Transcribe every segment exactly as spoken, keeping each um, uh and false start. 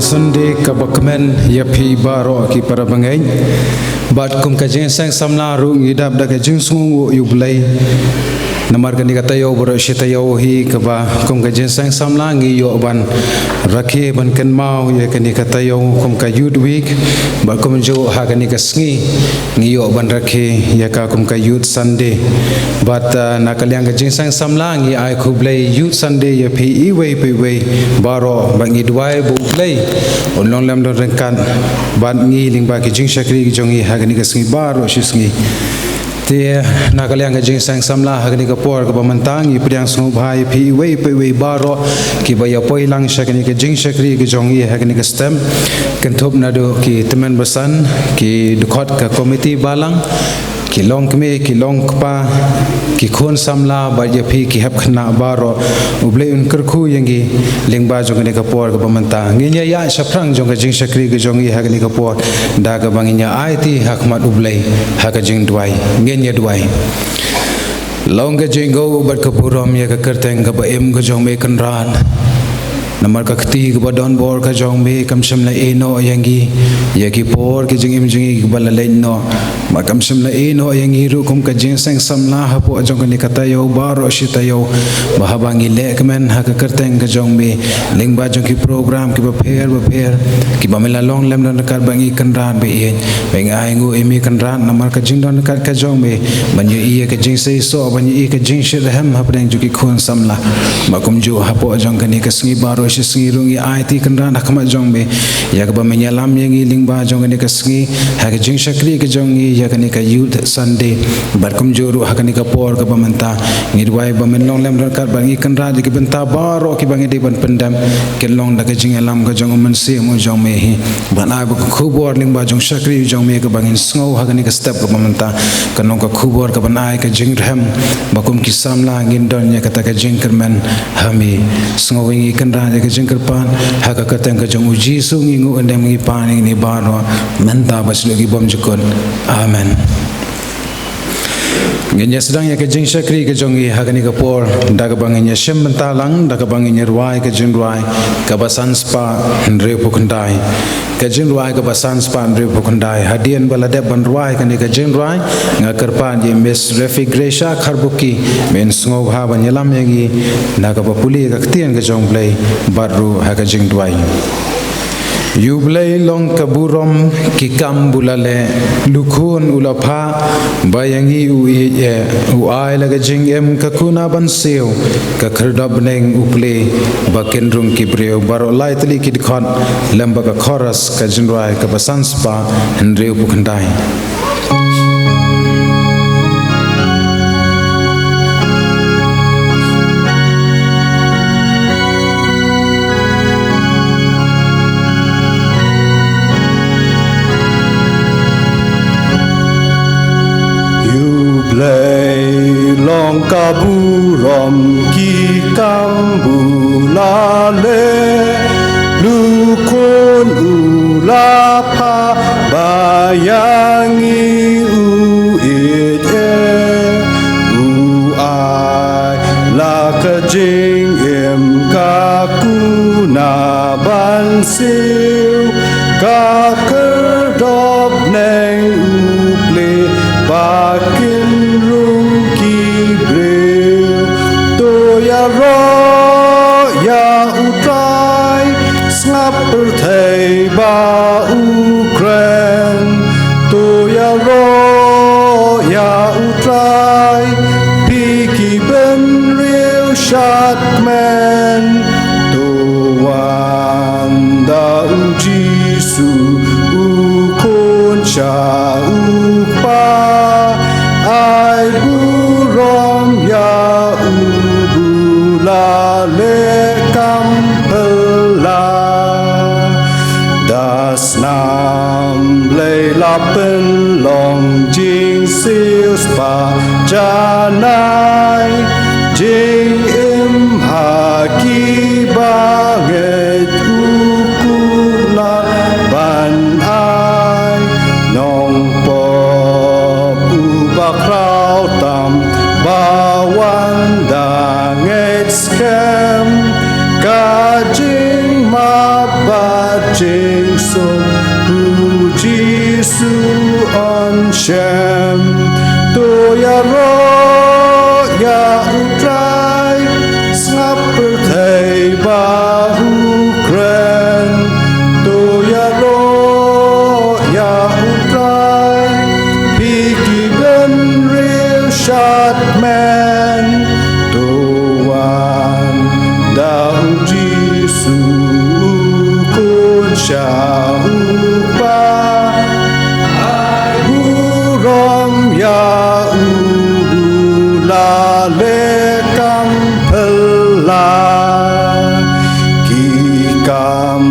Sunday kaba kmen ïa phi baroh ki para bangeit. Bad kum ka jingïaseng samla ruh ngi dap da ka jingsngewnguh ïa U Blei. Namar kane ka taïew baroh shi taïew hi kaba kum ka jingïaseng samla ngi ïoh ban rakhe ban kynmaw ïa kane ka taïew kum ka Youth Week. Bad kumjuh ha kane ka sngi ngi ïoh ban rakhe ïa ka kum ka Youth Sunday. Bad, ah, na ka liang ka jingïaseng samla ngi ai khublei Youth Sunday ïa phi iwei pa iwei baroh, bad ngi duwai ba U Blei un long lem don ryngkat bad ngi lyngba ki jingshakri ki jong ngi ha kane ka sngi baroh shi sngi. Te na ka liang ka jingïaseng samla ha kane ka por kaba mynta ngi pdiang sngewbha ïa phi iwei pa iwei baroh kiba ïa poi lang sha kane ka jingshakri ki jong ngi ha kane ka step. Kynthup naduh ki tymmen basan, ki dkhot ka komiti balang, ki longkmie, ki longkpa, ki khun samla, bad ïa phi ki hep khynnah baroh, U Blei un kyrkhu ïa ngi lyngba jong kane ka por kaba mynta. Ngin ïa ïaid shaphrang jong ka jingshakri ka jong ngi ha kane ka por da kaba ngin ïa aiti ha khmat U Blei ha ka jingduwai. Ngin ïa duwai. Long ka jingkhublei bad ka burom ïa ka kyrteng kaba im ka jong me Kynrad. Namar ka kti kaba donbor ka jong me kam shym la ïehnoh ïa ngi ïa ki por ki jingim jong ngi kiba la leit noh. Bad kam shym la ïehnoh ïa ngi ruh kum ka jingïaseng samla hapoh jong kane ka taïew baroh shi taïew. Ba haba ngi leh kmen ha ka kyrteng ka jong me lyngba jong ki program kiba pher bapher kiba me la long lem don ryngkat bad ngi Kynrad ba ïeit. Ba ngi ainguh ïa me Kynrad namar ka jingdon ryngkat ka jong me ban ïohi ïa ka jingseisoh, ban ïohi ïa ka jingshitrhem hapdeng jong ki khun samla. Bad kumjuh hapoh jong kane ka sngi baroh shi sngi ruh ngi aiti Kynrad ha khmat jong me ïa kaba men ïalam ïa ngi lyngba jong kane ka sngi ha ka jingshakri ka jong ngi ïa kane ka Youth Sunday. Bad kumjuh ruh ha kane ka por kaba mynta ngi duwai ba men long lem ryngkat bad ngi Kynrad ïa ki bynta baroh kiba ngi dei ban pyndem kin long da ka jingïalam ka jong U Mynsiem U jong me hi. Ban ai ba ka khubor lyngba jong shakri U jong me kaba ngin sngew ha kane ka step kaba mynta kan long ka khubor kaban ai ka jingrhem ba kum ki samla ngin don ïa kata ka jingkyrmen ha me. Sngew ïa ngi Kynrad ïa ka jingkyrpad ha ka kyrteng ka jong U Jisu ngi nguh, ngi pan ïa ngi baroh mynta bad sha ki bymjukut. Amen. Ngin ïa sdang ïa ka jingshakri ka jong ngi ha kane ka por da kaba ngin ïa shim bynta lang da kaba ngin ïa rwai ka jingrwai kaba san spah hynriewphew khyndai. Ka jingrwai kaba san spah hynriewphew khyndai. Hadien ba la dep ban rwai kane ka jingrwai, nga kyrpad ïa Miss Refi Gracia Kharbuki, men sngewbha ban ïalam ïa ngi na kaba pule ka ktien ka jong U Blei bad ruh ha ka jingduwai. Ïa U Blei long ka burom, ki kam ba u la leh, la khun u la phah, ba ïa ngi u ïeit eh, u ai la ka jingim ka kuna ban siew, ka khyrdop bneng u plie, ba kin rung ki briew. Baroh lai tylli ki dkhot, lem bad ka chorus ka jingrwai kaba san spah hynriewphew khyndai. Ïa U Blei long ka burom, ki kam ba u la leh, la khun u la phah, ba ïa ngi u ïeit eh, u ai la ka jingim ka kuna ban siew, ka khyrdop bneng u plie, ba kin rung ki briew. To ïaroh ïa U Trai, sngap pyrthei ba u kren. To ïaroh ïa U Trai, phi ki bynriew shad kmen. To wan da U Jisu, U Khun sha U Kpa, ai burom ïa u ba u la leh kam phylla. Da snam Blei la pynlong, jingsiew spah janai, jingim ha ki bangeit u kular ban ai. Nongpop uba khraw tam, ba wan da ngeit skhem, ka jingmap bad Jisu yn shem, to ïaroh ïa U Trai, sngap pyrthei ba u kren, to ïaroh ïa U Trai, phi ki bynriew shad kmen, to wan da U Jisu U Khun sha U Kpa, ai burom ïa U, U la leh kam phylla, ki kam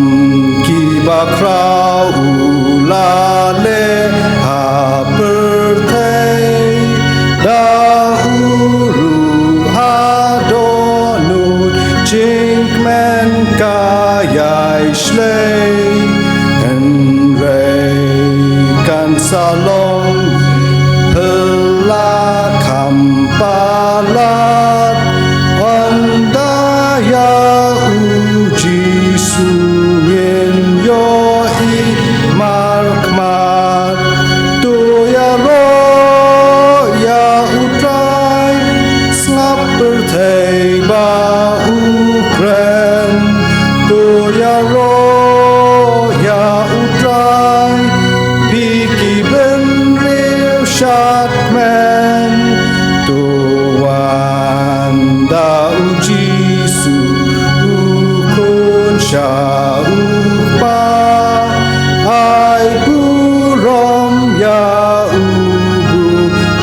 kiba khraw U la leh ha pyrthei, da U ruh ha dohnud jingkmen ka ïai shlei, hynrei kan sa long phylla kham palat, ynda ïa U Jisu ngin ïohi markhmat. To ïaroh ïa U Trai, sngap pyrthei ba u kren, to ïaroh ïa U Trai, phi ki bynriew shad kmen, to wan da U Jisu U Khun sha U Kpa, ai burom ïa U, U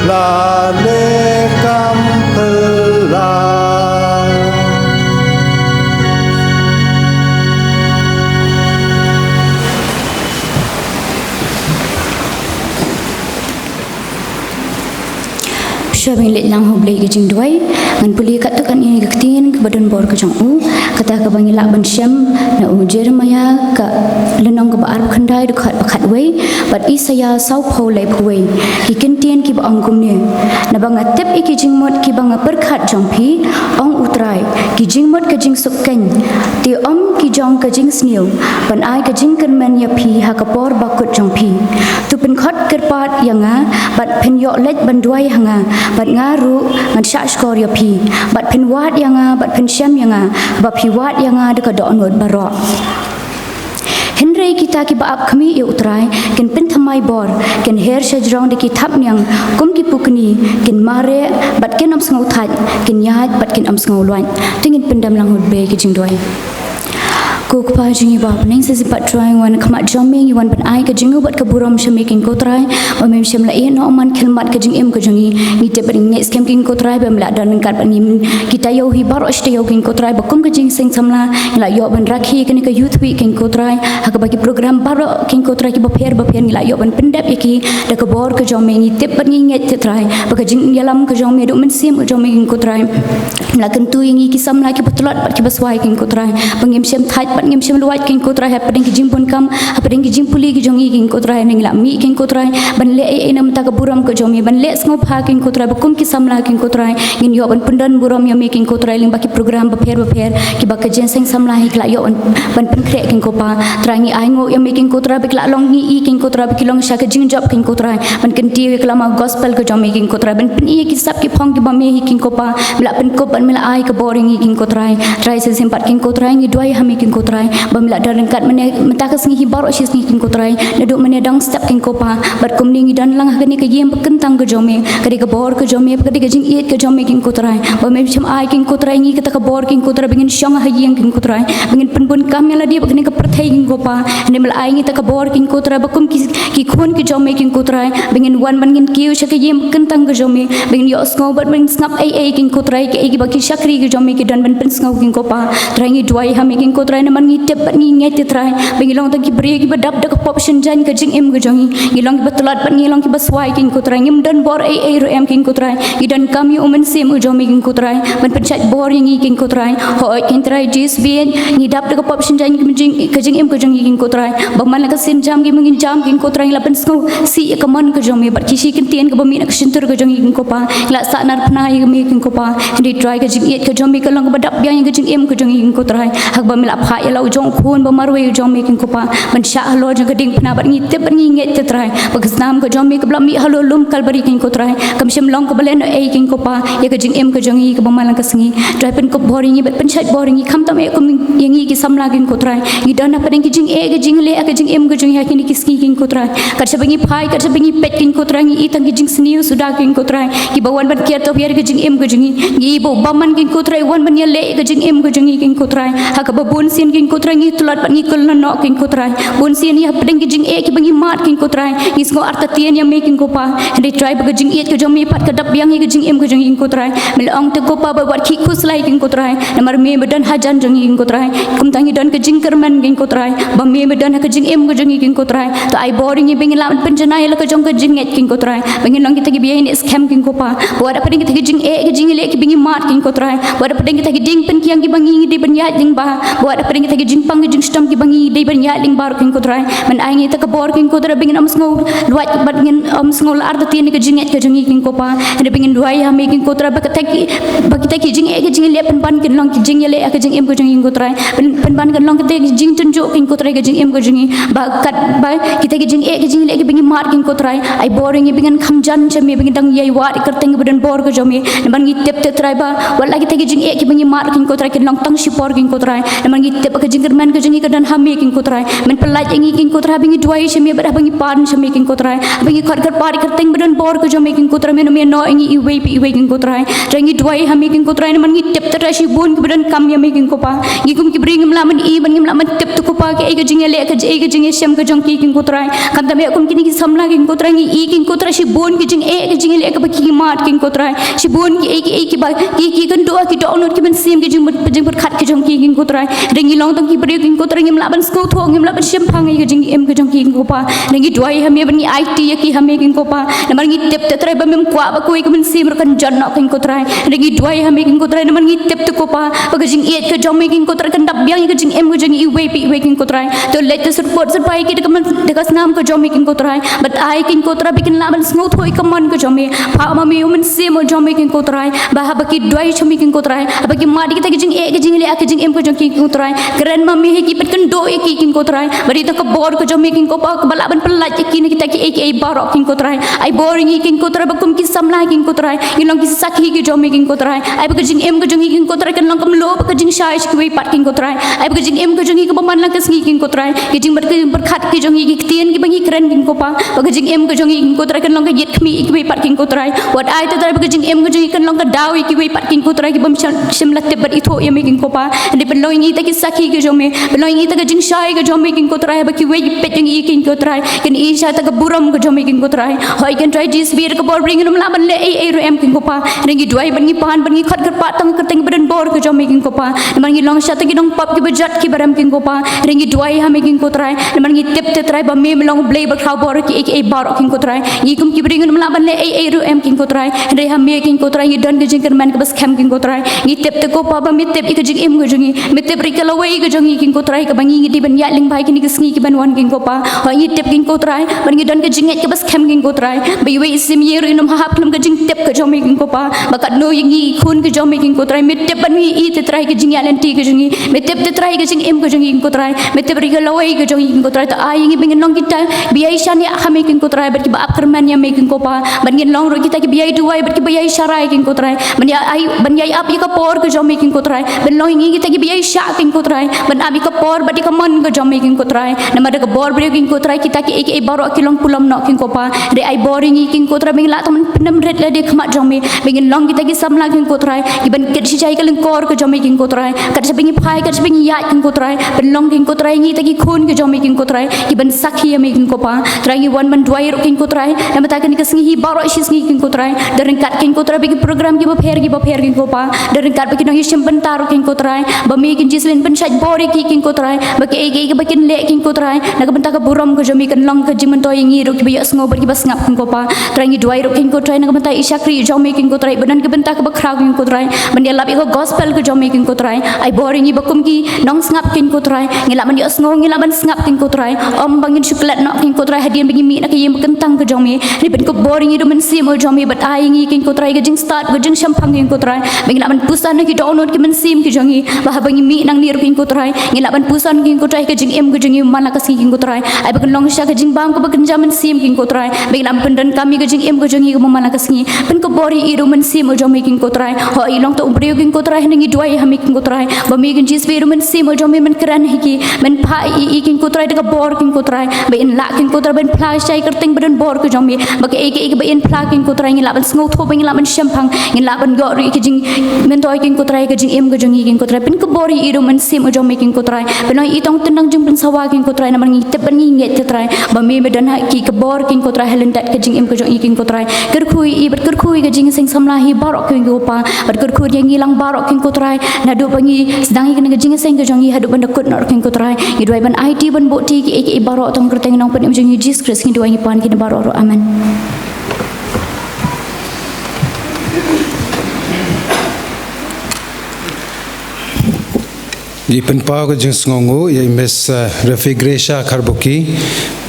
la leh kam phylla. Shuwa ban leit lang ha U Blei ka jingduwai, ngan pule katto katne ka ktien kaba don bor ka jong U, kata kaba ngi lah ban shem na u Jeremiah ka lynnong kaba arphew khyndai dkhot ba khatwei, bad Isaiah sawphew laiphew wei. Ki kyntien kiba ong kumne: Naba nga tip ïa ki jingmut kiba nga pyrkhat jong phi, ong U Trai, ki jingmut ka jingsuk keiñ, te ym ki jong ka jingsniew, ban ai ka jingkyrmen ïa phi ha ka por bakut jong phi. To pynkhot kyrpad ïa nga, bad phin ïoh leit ban duwai ha nga, bad nga ruh ngan shahshkor ïa phi, bad phin wad ïa nga, bad phin shem ïa nga, ba phi wad ïa nga da ka dohnud baroh. Hynrei kita kiba ap khmih ïa U Trai kin pynthymmai bor, kin her shajrong da ki thapniang kum ki pukni, kin mareh, bad kin ym sngew thait, kin ïaid, bad kin ym sngew luid. To ngin pyndem lang ha U Blei ka jingduwai. Ko Kpa jong ngi ba ha bneng, sa shisien pat Trai ngi wan ha khmat jong me, ngi wan ban ai ka jingnguh bad ka burom sha me keiñ ko Trai, ba mem shym la ïehnoh man khyllipmat ka jingim ka jong ngi. Ngi tip bad ngi ngeit skhem keiñ ko Trai ba me la don ryngkat bad ngi, kita ïa u hi baroh shi taïew keiñ ko Trai, ba kum ka jingseng samla ngi la ïoh ban rakhe kane ka Youth Week keiñ ko Trai, ha kaba ki program baroh keiñ ko Trai kiba pher bapher ngi la ïoh ban pyndep ïa ki da ka bor ka jong me. Ngi tip bad ngi ngeit te Trai ba ka jingïalam ka jong me, da u Mynsiem ka jong me keiñ ko Trai, me la kyntu ïa ngi ki samla kiba tlot bad kiba swai keiñ ko Trai, ba ngim shym thait bad ngim shym luid keiñ ko Trai, hapdeng ki jingbun kam, hapdeng ki jingpule ki jong ngi keiñ ko Trai, ngi la mih keiñ ko Trai ban leh ei ei na bynta ka burom ka jong me, ban leh sngewbha keiñ ko Trai, ba kum ki samla keiñ ko Trai ngin ïoh ban pyndon burom ïa me keiñ ko Trai lyngba ki program bapher bapher kiba ka jingseng samla hi ki la ïoh ban, ban pynkhreh keiñ ko Pa. Trai ngi ainguh ïa me keiñ ko Trai ba ki la long ngi i keiñ ko Trai, ba ki long sha ka jingjop keiñ ko Trai, ban kyntiew ïa ka lama gospel ka jong me keiñ ko Trai, ban pyni ïa ki sap ki phong kiba me hi keiñ ko Pa, me la pynkup bad me la ai ka bor ïa ngi keiñ ko Trai. Trai sa shisien pat keiñ ko Trai ngi duwai ha me keiñ ko Trai ba me la don ryngkat mynne mynta ka sngi hi baroh shi sngi keiñ ko Trai, naduh mynne dang step keiñ ko Pa, bad kumne ngi don lang ha kane ka ïing ba kyntang ka jong me, ka dei ka bor ka jong me, ka dei ka jingïeit ka jong me keiñ ko Trai, ba mem shym ai keiñ ko Trai ngi kata ka bor keiñ ko Trai ba ngin shong ha ïing keiñ ko Trai, ba ngin pynbun kam ïa lade bad kane ka pyrthei keiñ ko Pa. Hynrei me la ai ngi kata ka bor keiñ ko Trai ba kum ki, ki khun ki jong me keiñ ko Trai, ba ngin wan ban ngin kiew sha ka ïing ba kyntang ka jong me, ba ngin ïohsngew bad ba ngin sngap ei ei keiñ ko Trai, kiei kiba ki shakri ki jong me ki don ban pynsngew keiñ ko Pa. Trai ngi duwai ha me keiñ ko Trai namar ngi tip bad ngi ngeit te Trai ba ngi long tang ki briew kiba dap da ka pop shynjaiñ ka jingim ka jong ngi. Ngi long kiba tlot bad ngi long kiba swai keiñ ko Trai, ngim don bor ei ei ruh em keiñ ko Trai. Ngi donkam ïa u Mynsiem u jong me keiñ ko Trai ban pynshait bor ïa ngi keiñ ko Trai. Hooid keiñ Trai Jisu bieit, ngi dap da ka pop shynjaiñ ka jing, ka jingim ka jong ngi keiñ ko Trai, ba man la ka sienjam kiba ngin jam keiñ ko Trai ngi la pynsngewsih ïa ka mon ka jong me bad ki shi kyntien kiba mih na ka shyntur ka jong ngi keiñ ko Pa, ngi la sahnarphna ïa me keiñ ko Pa. Hynrei Trai ka jingïeit ka jong me ka long kaba dap biang ïa ka jingim ka jong ngi keiñ ko Trai, ha kaba me la phah la u jong u khun ba marwei u jong me kin Kpa, ban shah halor jong ka diengphna bad ngi tip bad ngi ngeit te Trai ba ka snam ka jong me kaba la mih halor lum Kalbari kin Ko Trai kam shym long kaba lehnohei kin Kpa ïa ka jingim ka jong ngi kaba man la ka sngi. Trai pynkup bor ïa ngi bad pynshait bor ïa ngi khamtam eh kum ïa ngi ki samla kin Ko Trai. Ngi don hapdeng ki jingeh ki jingleh ka jingim ka jong ngi ha kine ki sngi kin Ko Trai. Kat shaba ngi phai kat shaba ngi peit kin Ko Trai ngi i tang ki jingsniew suda kin Ko Trai kiba wan ban kiar tawhiar ka jingim ka jong ngi. Ngi i ba u bymman kin Ko Trai wan ban ïaleh ka jingim ka jong ngi kin Ko Trai ha kaba bun sien kin Ko Trai ngi tlot bad ngi kul na noh kin Ko Trai. Bun sien ïa hapdeng ki jingeh kiba ngi mad kin Ko Trai ngi sngew artatien ïa me kin Ko Pa. Hynrei Trai ba ka jingïeit ka jong me pat ka dap biang ïa ka jingim ka jong ngi kin Ko Trai. Me la ong te Ko Pa ba wat khih khuslai kin Ko Trai namar me ba don hajan jong ngi kin Ko Trai. Kumta ngi don ka jingkyrmen kin Ko Trai ba me ba don ha ka jingim ka jong ngi kin Ko Trai. To ai bor ïa ngi ba ngin lah ban pynjanai la ka jong ka jingngeit kin Ko Trai ba ngin long kita kiba ïaineh skhem kin Ko Pa. Ba wat hapdeng kita ki jingeh ki jingleh kiba ngi mad kin Ko Trai, ba wat hapdeng kita ki dieng pynkiang kiba ngi dei ban ïaid lyngba, ba wat hapdeng kita ki jingpang ki jingshitom kiba ngi dei ban ïaid lyngba ruh kin Ko Trai. Men ai ngi ta ka bor kin Ko Trai ba ngin ym sngew lwait bad ngin ym sngew la artatien ïa ka jingngeit ka jong ngi kin Ko Pa. Hynrei ba ngin duwai ha me kin Ko Trai ba kita ki ba kita ki jingeh ki jingleh pynban kin long ki jingïaleh ha ka jingim ka jong ngi kin Ko Trai. Pyn- pynban kin long kita ki jingtynjuh kin Ko Trai ka jingim ka jong ngi. Ba kat ba kita ki jingeh ki jingleh kiba ngi mad kin Ko Trai, ai bor ïa ngi ba ngin kham jan sha me ba ngin dang ïai wad ïa ka kyrteng kaba don bor ka jong me. Namar ngi tip te Trai ba wat la kita ki jingeh kiba ngi mad kin Ko Trai kin long tang shipor kin Ko Trai. Namar ngi tip ba ka jingkyrmen ka jong ngi ka don ha me kin Ko Trai. Men pyllait ïa ngi kin Ko Trai ba ngi duwai sha me bad haba ngi pan sha me kin Ko Trai, ba ngi khot kyrpad ïa ka kyrteng ba don bor ka jong me kin Ko Trai, men ym ïehnoh ïa ngi iwei pa iwei kin Ko Trai. Trai ngi duwai ha me kin Ko Trai namar ngi tip te Trai shibun kiba donkam ïa me kin Ko Pa. Ngi kum ki briew ngim lah ban i bad ngim lah ban tip te Ko Pa kaei ka jingïaleh kaei ka jingïashem ka jong ki kin Ko Trai. Khamtam eh kum kine ki samla kin Ko Trai ngi i kin Ko Trai shibun ki jingeh ki jingïaleh kaba ki mad kin Ko Trai. Shibun kiei kiei kiba ki ki kynduh ki dohnud ki mynsiem ki jing jingpyrkhat ki jong ki kin Ko Trai. Hynrei ngi long tang ki briew kin Ko Trai ngim lah ban sngewthuh ngim lah ban shemphang ïa ka jingim ka jong ki kin Ko Pa. Hynrei ngi duwai ha me bad ngi aiti ïa ki ha me kin Ko Pa. Namar ngi tip te Trai ba mem kwah ba kawei ka mynsiem ruh kan jan noh kin Ko Trai. Hynrei ngi duwai ha me kin Ko Trai namar ngi tip te Ko Pa ba ka jingïeit ka jong me kin Ko Trai kan dap biang ïa ka jingim ka jong ngi iwei pa iwei kin Ko Trai. To leit te syrpot syrpai ki da ka man da ka snam ka jong me kin Ko Trai. Bad ai kin Ko Trai ba kin lah ban sngewthuh ïa ka mon ka jong me. Phah ma me u mynsiem u jong me kin Ko Trai ba haba ki duwai sha me kin Ko Trai, haba ki mad ïa kita ki jingeh ki jingleh ha ka jingim ka jong ki kin Ko Trai, kren ma me ha ki, pynkynduh ïa ki kin Ko Trai. Bad ïa ta ka bor ka jong me kin Ko Pa kaba lah ban pyllait ïa ki na kita kiei kiei baroh kin Ko Trai. Ai bor ïa ngi kin Ko Trai ba kum ki samla kin Ko Trai ngin long ki sakhi ki jong me kin Ko Trai. Ai ba ka jingim ka jong ngi kin Ko Trai kan long kumno ba ka jingshai sha kiwei pat kin Ko Trai. Ai ba ka jingim ka jong ngi kaba man la ka sngi kin Ko Trai, ka jingbat ka jingpyrkhat ki jong ngi, ki ktien kiba ngi kren kin Ko Pa, ba ka jingim ka jong ngi kin Ko Trai kan long ka ïit khmih ïa kiwei pat kin Ko Trai. Wat ai te Trai ba ka jingim ka jong ngi kan long ka daw ïa kiwei pat kin Ko Trai kiba ym shym la tip bad ithuh ïa me kin Ko Pa. Hynrei pynlong ïa ngi ta ki sakhi ka jong me, pynlong ïa ngi ta ka jingshai ka jong me kin Ko Trai, ba kiwei ki peit ïa ngi kin Ko Trai kin ïohi sha ta ka burom ka jong me kin Ko Trai. Hooid kin Trai, jisbir ka bor briew ngin ym lah ban leh ei ei ruh em kin Ko Pa. Hynrei ngi duwai bad ngi pan bad ngi khot kyrpad tang ka kyrteng ba don bor ka jong me kin Ko Pa. Namar ngi long sha ta ki nongpop kiba jot kiba rem kin Ko Pa. Hynrei ngi duwai ha me kin Ko Trai namar ngi tip te Trai ba me me long U Blei ba khraw bor kiei kiei baroh kin Ko Trai. Ngi kum ki briew ngin ym lah ban leh ei ei ruh em kin Ko Trai. Hynrei ha me kin Ko Trai ngi don ka jingkyrmen kaba skhem kin Ko Trai. Ngi tip te Ko Pa ba me tip ïa ka jingim ka jong ngi, me tip ruh ïa ka lawei ka jong ngi kin Ko Trai kaba ngi ngi dei ban ïaid lyngba ha kine ki sngi kiban wan kin Ko Pa. Hooid ngi tip kin Ko Trai bad ngi don ka jingngeit kaba skhem kin Ko Trai ba iwei i sim ïing ruh in ym hap khlem ka jingtip ka jong me kin Ko Pa. Ba katno ïa ngi i khun ka jong me kin Ko Trai me tip bad ngi i te Trai ka jingïaid lynti ka jong ngi, me tip te Trai ka jingim ka jong ngi kin Ko Trai, me tip ruh ïa ka lawei ka jong ngi kin Ko Trai. To ai ïa ngi ba ngin long kita ba ïai shaniah ha me kin Ko Trai bad kiba ap kyrmen ïa me kin Ko Pa. Bad ngin long ruh kita kiba ïai duwai bad kiba ïai sharai kin Ko Trai. Ban ïai ban ïai ap ïa ka por ka jong me kin Ko Trai. Ban long ïa ngi kita kiba ïai shah kin Ko Trai ban ap ïa ka por bad ïa ka mon ka jong me kin Ko Trai. Namar da ka bor briew kin Ko Trai kita kiei kiei baroh ki long pulom noh kin Ko Pa. Hynrei ai bor ïa ngi kin Ko Trai ba ngin lah tang ban pyndem rit lade khmat jong me, ba ngin long kita ki samla kin Ko Trai kiban kit shi jai ka lyngkor ka jong me kin Ko Trai. Kat shaba ngi phai kat shaba ngi ïaid kin Ko Trai, ban long kin Ko Trai ngi ta ki khun ka jong me kin Ko Trai kiban sakhi ïa me kin Ko Pa. Trai ngi wan ban duwai ruh kin Ko Trai namar ta kane ka sngi hi baroh shi sngi kin Ko Trai. Da ryngkat kin Ko Trai ba ki program kiba pher kiba pher kin Ko Pa, da ryngkat ba ki nongïashim bynta ruh kin Ko Trai ba me kin Jisu in pynshait bor ïa ki kin Ko Trai ba kiei kiei kiba kin leh kin Ko Trai na ka bynta ka burom ka jong me kan long ka jingmyntoi ïa ngi ruh kiba ïohsngew bad kiba sngap kin Ko Pa. Trai ngi duwai ruh kin Ko Trai na ka bynta i shakri jong me kin Ko Trai ba don ka bynta kaba khraw kin Ko Trai ban ïalap ïa ka gospel ka jong me kin Ko Trai. Ai bor ïa ngi ba kum ki nongsngap kin Ko Trai ngin lah ban ïohsngew ngin lah ban sngap kin Ko Trai, ym ba ngin shu klet noh kin Ko Trai hadien ba ngi mih na ka ïing ba kyntang ka jong me. Hynrei pynkup bor ïa ngi da u Mynsiem u jong me bad ai ïa ngi kin Ko Trai ka jingstad ka jingshemphang kin Ko Trai ba ngin lah ban pyrshang na ki dohnud ki mynsiem ki jong ngi ba haba ngi mih nangne ruh Ko Trai, ngi lah ban puson ki Ko Trai, ka jingim ka jong ngi man la ka sngi ki Ko Trai. Ai ba kan long shisha ka jingbam kaba kynja mynsiem ki Ko Trai. Ba ngi lah ban pyndonkam ïa ka jingim ka jong ngi kaba man la ka sngi. Pynkupbor ïa i ruh mynsiem u jong me ki Ko Trai. Hooid, long tang u briew ki Ko Trai, hynrei ngi duwai ha me ki Ko Trai. Ba me kan jia sha i ruh mynsiem u jong me, men kren ha ki, men phah ïa i ki Ko Trai da ka bor ki Ko Trai. Ba in lah ki Ko Trai ban phla sha i kyrteng ba don bor ka jong me. Ba kaei kaei kaba in phla ki Ko Trai, ngi lah ban sngewthuh, ba ngi lah ban shemphang, ngi lah ban ïoh ruh ïa ka jingmyntoi ki Ko Trai, ka jingim ka jong ngi ki Ko Trai. Pynkupbor ïa i ruh mynsiem u jong me ki Ko Trai. Pynlong i tang tyndang jingpynsawa ki Ko Trai, namar ngi tip bad ngi ngeit, Ko Trai, ba me me don ha ki, ka bor ki Ko Trai, ha lyndet ka jingim ka jong i ki Ko Trai. Kyrkhu ïa i bad kyrkhu ïa ka jingïaseng samla hi baroh ki Ko Pa, bad kyrkhu ïa ngi lang baroh ki Ko Trai. Naduh ba ngi sdang ïa kane ka jingïaseng ka jong ngi haduh ban da kut noh ki Ko Trai, ngi duwai ban aiti ban buhti kiei kiei baroh tang ha ka kyrteng Nongpynim jong ngi Jisu Khrist ngi duwai, ngi pan kine baroh ruh. Amen. Ngi pynpaw ka jingsngewnguh ïa i Miss, eh, Refi Gracia Kharbuki,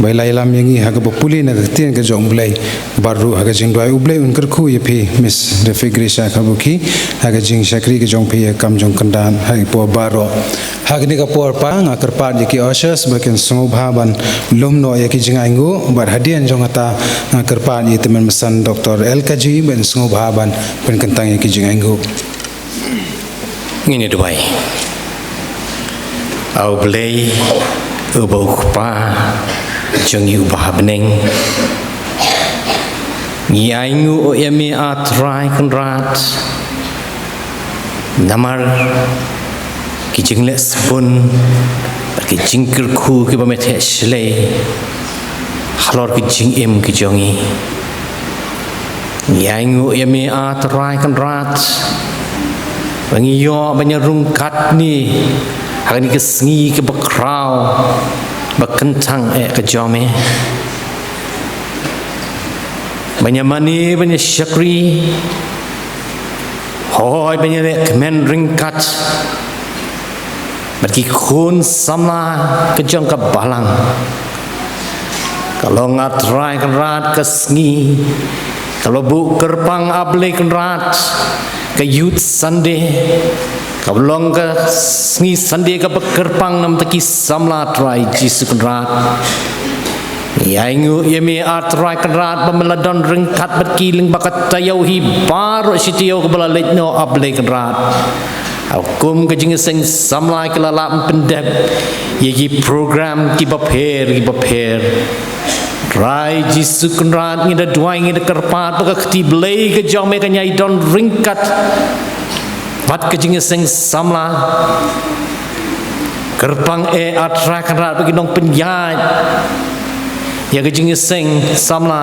ba i la ïalam ïa ngi ha kaba pule na ka ktien ka jong U Blei. Bad ruh ha ka jingduwai, U Blei un kyrkhu ïa phi Miss Refi Gracia Kharbuki, ha ka jingshakri ka jong phi ïa ka kam jong kyndan ha i por baroh. Ha kane ka por Pa, nga kyrpad ïa ki ushers ba kin sngewbha ban lum noh ïa ki jingainguh, bad hadien jong kata nga kyrpad ïa i Tymmen Basan Doktor L K G ban sngewbha ban pynkyntang ïa ki jingainguh. Ngin ïa duwai. A U Blei, uba u Kpa jong ngi uba ha bneng, ngi ainguh ïa me A Trai Kynrad, namar ki jingleh sbun bad ki jingkyrkhu kiba me theh shlei halor ki jingim ki jong ngi. Ngi ainguh ïa me A Trai Kynrad, ba ngi ïoh ban ïa ryngkat ne ha kane ka sngi kaba khraw, ba kyntang eh ka jong me. Ban ïa mane, ban ïa shakri, hooid, ban ïa leh kmen ryngkat bad ki khun samla ka jong ka balang. Ka long A Trai Kynrad ka sngi kaba buh kyrpang A Blei Kynrad, ka Youth Sunday, kaba long ka sngi Sunday kaba kyrpang namar ki samla Trai Jisu Kynrad. Ngi ainguh ïa me A Trai Kynrad ba me la don ryngkat bad ki lyngba ka taïew hi baroh shi taïew kaba la leit noh A Blei Kynrad. Ha kum ka jingïaseng samla ki la lah ban pyndep ïa ki program kiba pher kiba pher. Trai Jisu Kynrad, ngi da duwai, ngi da kyrpad ba ka kti Blei ka jong me kan ïai don ryngkat bad ka jingïaseng samla. Kyrpang eh A Trai Kynrad ba ki nongpynïaid ïa ka jingïaseng samla,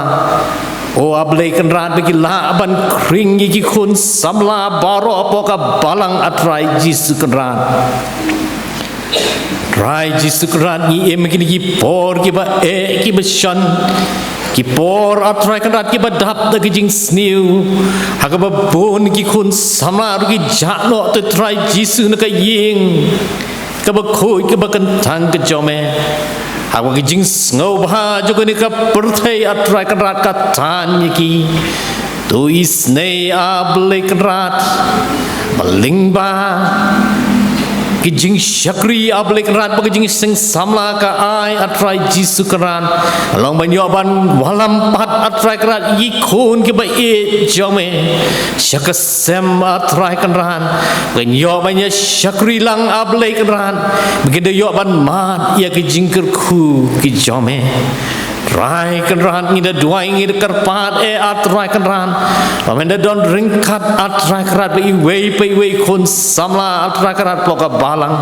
o A Blei Kynrad, ba ki lah ban khring ïa ki khun samla baroh hapoh ka balang, A Trai Jisu Kynrad. Trai Jisu Kynrad, ngi im ha kine ki por kiba eh kiba shon, ki por, A Trai Kynrad, kiba dap da ka jingsniew, ha kaba bun ki khun samla ruh ki jah noh, te Trai Jisu, na ka ïing kaba khuid kaba kyntang ka jong me. Ha kaba ka jingsngewbha jong kane ka pyrthei, A Trai Kynrad, ka tan ïa ki. To isynei, A Blei Kynrad, ba lyngba ki jingshakri, A Blei Kynrad, ba ka jingïaseng samla ka ai, A Trai Jisu Kynrad, long ban ïoh ban wallam pat, A Trai Kynrad, ïa ki khun kiba ïeit jong me sha ka sem, A Trai Kynrad, ban ïoh ban ïa shakri lang, A Blei Kynrad, ba kin da ïoh ban mad ïa ki jingkyrkhu ki jong me. Trai Kynrad, ngi da duwai, ngi da kyrpad eh, A Trai Kynrad, ba men da don ryngkat, A Trai Kynrad, bad iwei pa iwei khun samla, A Trai Kynrad, hapoh ka balang.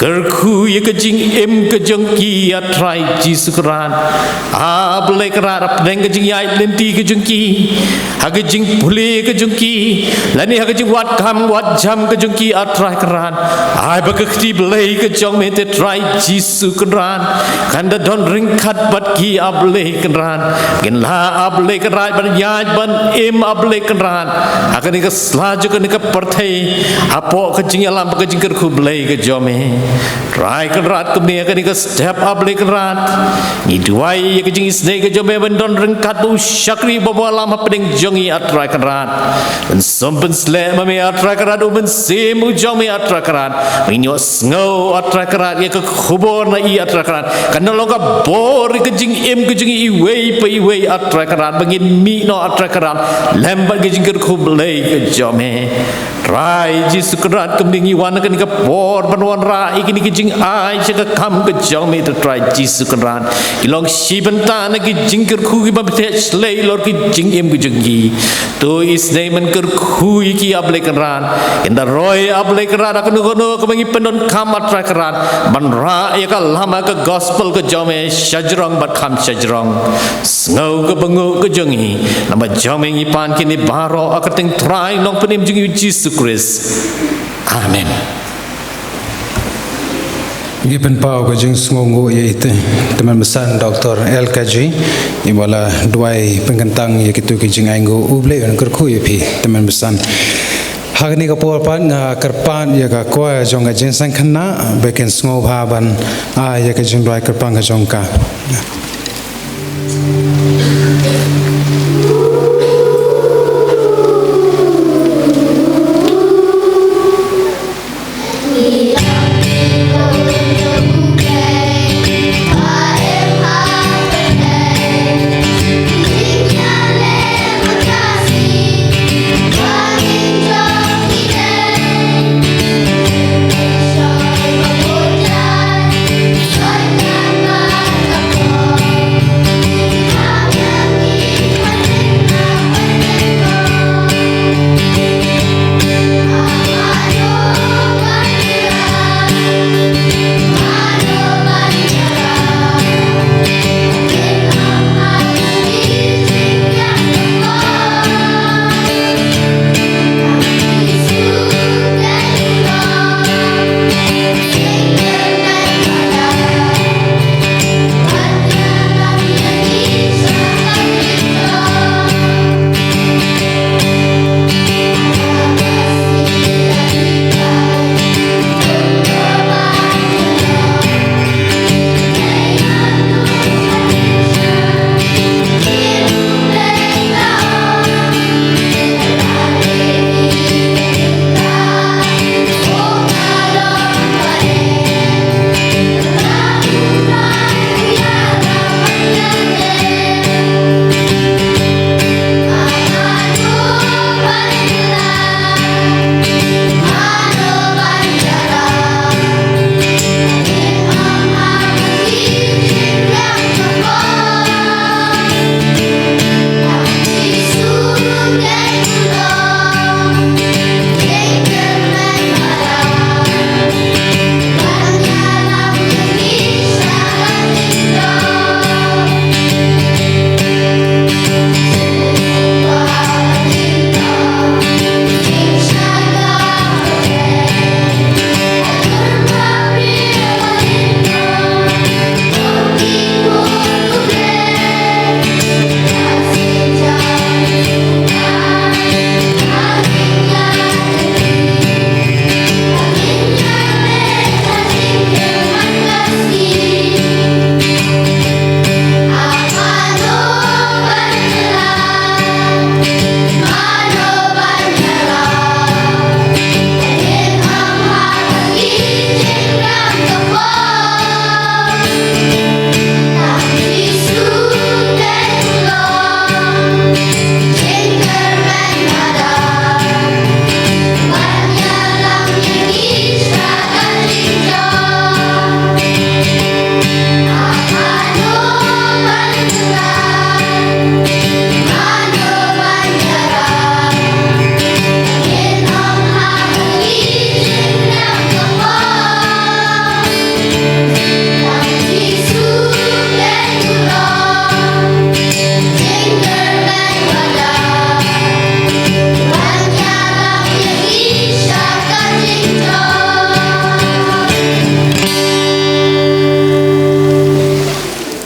Kyrkhu ïa ka jingim ka jong ki, A Trai Jisu Kynrad. A Blei Kynrad, hapdeng ka jingïaid lynti ka jong ki, ha ka jingpule ka jong ki, lane ha ka jingwad kam wad jam ka jong ki, A Trai Kynrad, ai ba ka kti Blei ka jong me, te Trai Jisu Kynrad, kan da don ryngkat bad ki, A A Blei Kynrad, ngin lah A Blei Kynrad ban ïaid ban im A Blei Kynrad ha kane ka sla jong kane ka pyrthei, hapoh ka jingïalam bad ka jingkyrkhu Blei ka jong me. Trai Kynrad, kumne ha kane ka step A Blei Kynrad, ngi duwai ïa ka jingisynei ka jong me ban don ryngkat bad u shakri uba ïalam hapdeng jong ngi, A Trai Kynrad. Ban sum ban sleh ma me, A Trai Kynrad, u Mynsiem u jong me, A Trai Kynrad. Ba ngin ïohsngew, A Trai Kynrad, ïa ka khubor na i, A Trai Kynrad. Kan long ka bor ïa ka jingim ka jong ngi iwei pa iwei, A Trai Kynrad. Ba ngin mih noh, A Trai Kynrad, lem bad ka jingkyrkhu Blei ka jong me. Trai Jisu Kynrad, kumne ngi wan ha kane ka por ban wanrah ïa kine ki jingai sha ka kam ka jong me, to Trai Jisu Kynrad. Ki long shi bynta na ki jingkyrkhu kiba bteh shlei halor ki jingim ki jong ngi. To isynei men kyrkhu ïa ki, A Blei Kynrad. Ynda roi, A Blei Kynrad, ha kano kano kaba ngi pyndonkam, A Trai Kynrad, ban rah ïa ka lama ka gospel ka jong me shajrong bad kham shajrong. Sngew ka bynguh ka jong ngi, namar jong me ngi pan kine baroh ha ka kyrteng Trai Nongpynim jong ngi Jisu Khrist. Amen. Ngi pynpaw ka jingsngewnguh ïa i Tymmen Basan Doktor L K G, iba la duwai pynkyntang ïa kito ki jingainguh. U Blei un kyrkhu ïa phi, Tymmen Basan. Ha kane ka por pat nga kyrpad ïa ka kwaya jong ka Jingïaseng Khynnah ba kin sngewbha ban ai ïa ka jingduwai kyrpang ka jong ka.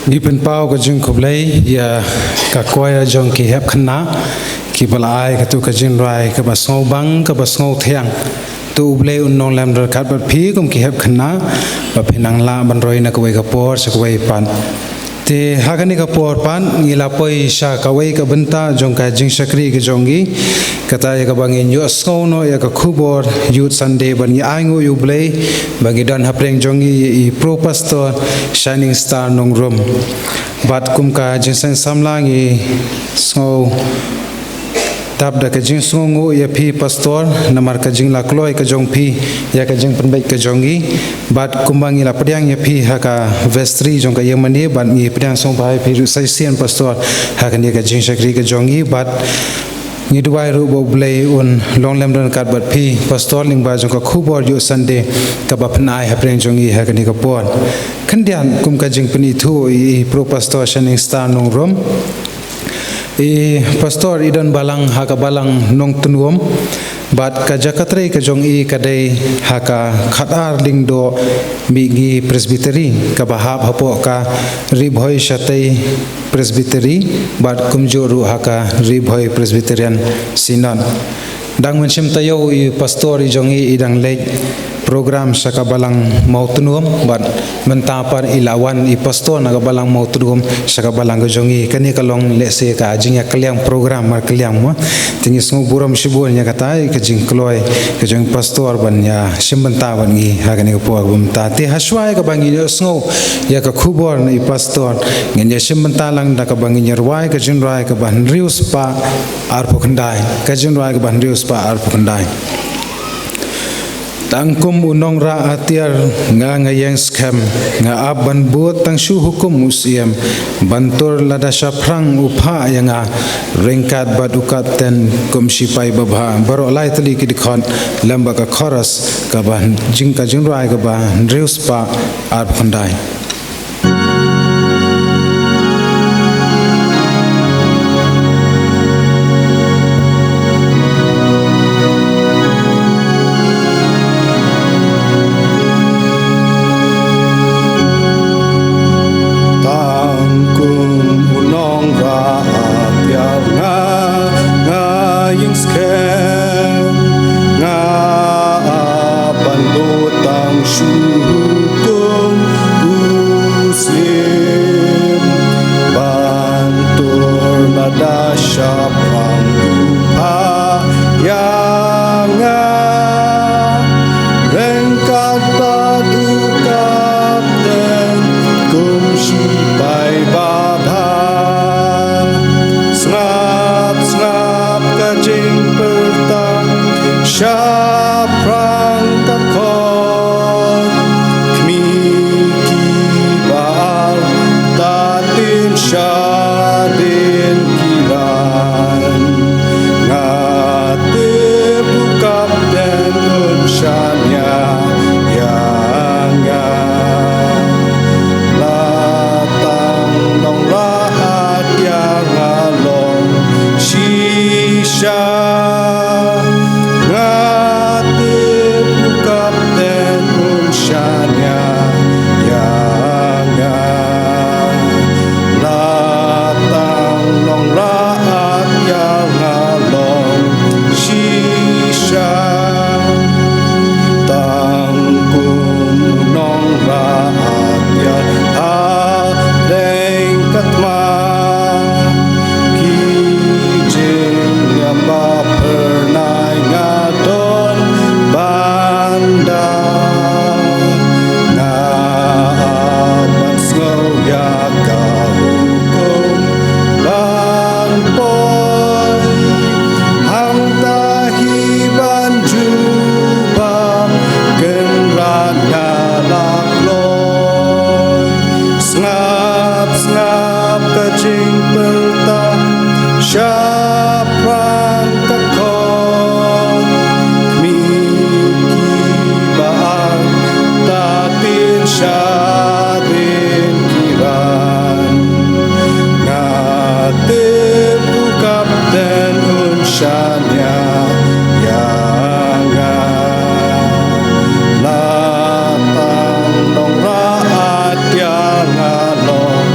Ngi pynpaw ka jingkhublei ïa ka choir jong ki hep khynnah kiba la ai katto ka jingrwai kaba sngewbang kaba sngewthiang. To U Blei un long lem ryngkat bad phi kum ki hep khynnah ba phin nang lah ban roi na kawei ka por sha kawei pat. Te ha kane ka por pat ngi la poi sha kawei ka bynta jong ka jingshakri ka jong ngi. Kata ïa kaba ngin ïohsngew noh ïa ka khubor Youth Sunday bad ngi ainguh ïa U Blei ba ngi don hapdeng jong ngi ïa i Pro Pastor Shining Star Nongrum. Bad kum ka jingseng samla ngi sngew dap da ka jingsngewnguh ïa phi Pastor namar ka jingla kloi ka jong phi ïa ka jingpynbeit ka jong ngi. Bad kumba ngi la pdiang ïa phi ha ka vestry jong ka ïingmane bad ngi pdiang sngewbha ïa phi ruh sa shisien Pastor ha kane ka jingshakri ka jong ngi bad ngi duwai ruh ba U Blei un long lem ryngkat bad phi Pastor lyngba jong ka khubor Youth Sunday kaba phin ai hapdeng jong ngi ha kane ka por. Khyndiat kum ka jingpynithuh ïa i Pro Pastor Shining Star Nongrum. I Pastor i don balang ha ka balang Nongtnum bad ka jaka trei ka jong i ka dei ha ka Khatar Lyngdoh Mihngi Presbytery kaba hap hapoh ka Ri Bhoi Shatei Presbytery bad kumjuh ruh ha ka Ri Bhoi Presbyterian Synod. Dang mynshem taïew i Pastor i jong i i dang leit program sha ka balang Mawtnum bad mynta pat i la wan i Pastor na ka balang Mawtnum sha ka balang ka jong i. Kane ka long lehse ka jingïakylliang program markylliang mo. Te ngi sngewburom shibun ïa kata ka jingkloi ka jong i Pastor ban ïa shim bynta bad ngi ha kane ka por kaba mynta. Te ha shuwa ïa kaba ngin ïohsngew ïa ka khubor na i Pastor ngin ïa shim bynta lang da kaba ngin ïa rwai ka jingrwai kaba hynriew spah arphew khyndai, ka jingrwai kaba hynriew spah arphew khyndai. Tang kum u nongrah atiar nga nga ïeng skhem, nga ap ban bud tang shu hukum u Syiem, ban tur lada shaphrang u phah ïa nga, ryngkat bad u kapten kum shipai babha. Baroh lai tylli ki dkhot lem bad ka chorus kaba jing ka jingrwai kaba hynriew spah arphew khyndai. Tang kum u nongrah atiar nga, nga ïeng skhem, nga ap ban bud tang shu hukum u Syiem, ban tur lada shaphrang u phah ïa nga, ryngkat bad u kapten kum shipai babha. Sngap sngap ka jingpyrta shaphrang ka khot, khmih kiba ar ta tin shadien ki ran. Nga tip u kapten un shaniah ïa nga. La tang nongrah atiar nga long shisha. Nga tip u kapten un shaniah ïa nga. La tang nongrah atiar nga long shisha. Tang kum u nongrah atiar hapdeng ka thma, ki jingïam ba phyrnai nga don ban da. Nga ap ban sngew ïa ka hukum ban poi, hangta hi ban jubab, kynrad nga la kloi. Sngap sngap ka jingpyrta shaphrang ka khot, khmih kiba ar ta tin shadien ki ran. Nga tip u kapten un shaniah ïa nga. La tang nongrah atiar nga long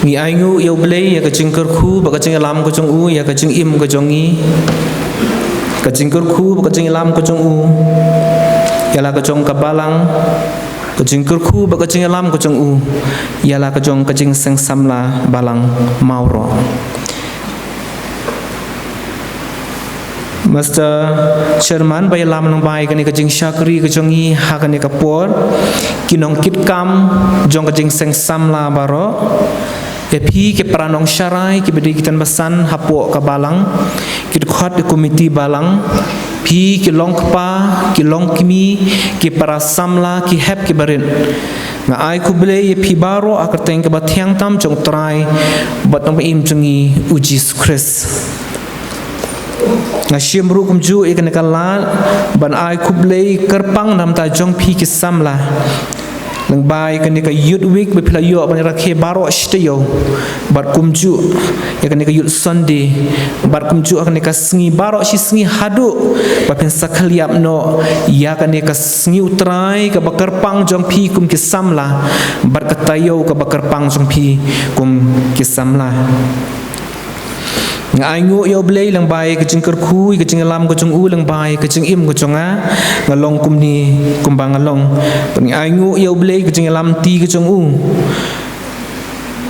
Ngi ainguh ïa U Blei ïa ka jingkyrkhu bad ka jingïalam ka jong u ïa ka jingim ka jong ngi. Ka jingkyrkhu bad ka jingïalam ka jong u ïa la ka jong ka balang. Ka jingkyrkhu bad ka jingïalam ka jong u ïa la ka jong ka jingseng samla balang Mawroh. Mister Chairman, ba ïalam lyngba ïa kane ka jingshakri ka jong ngi ha kane ka por, ki nongkitkam jong ka jingseng samla baroh, ïa phi ki para nongsharai kiba dei ki tnga basan hapoh ka balang, ki dkhot ki komiti balang, phi ki longkpa, ki longkmie, ki para samla, ki hep ki barit. Nga ai khublei ïa phi baroh ha ka kyrteng kaba thiang tam jong U Trai bad U Nongpynim jong ngi U Jisu Khrist. Nga shim ruh kumjuh ïa kane ka lad ban ai khublei kyrpang na ka bynta jong phi ki samla. Lyngba ïa kane ka Youth Week ba phi la ïoh ban ïarakhe baroh shi taïew. Bad kumjuh ïa kane ka Youth Sunday. Bad kumjuh ïa kane ka sngi baroh shi sngi haduh ba phin sa khylliap noh ïa kane ka sngi U Trai kaba kyrpang jong phi kum ki samla. Bad ka taïew kaba kyrpang jong phi kum ki samla. Nga ainguh ïa U Blei lyngba ïa ka jingkyrkhu, ïa ka jingïalam ka jong u, lyngba ïa ka jingim ka jong nga, nga long kumne kumba nga long. Nga ainguh ïa U Blei ka jingïalam ti ka jong u.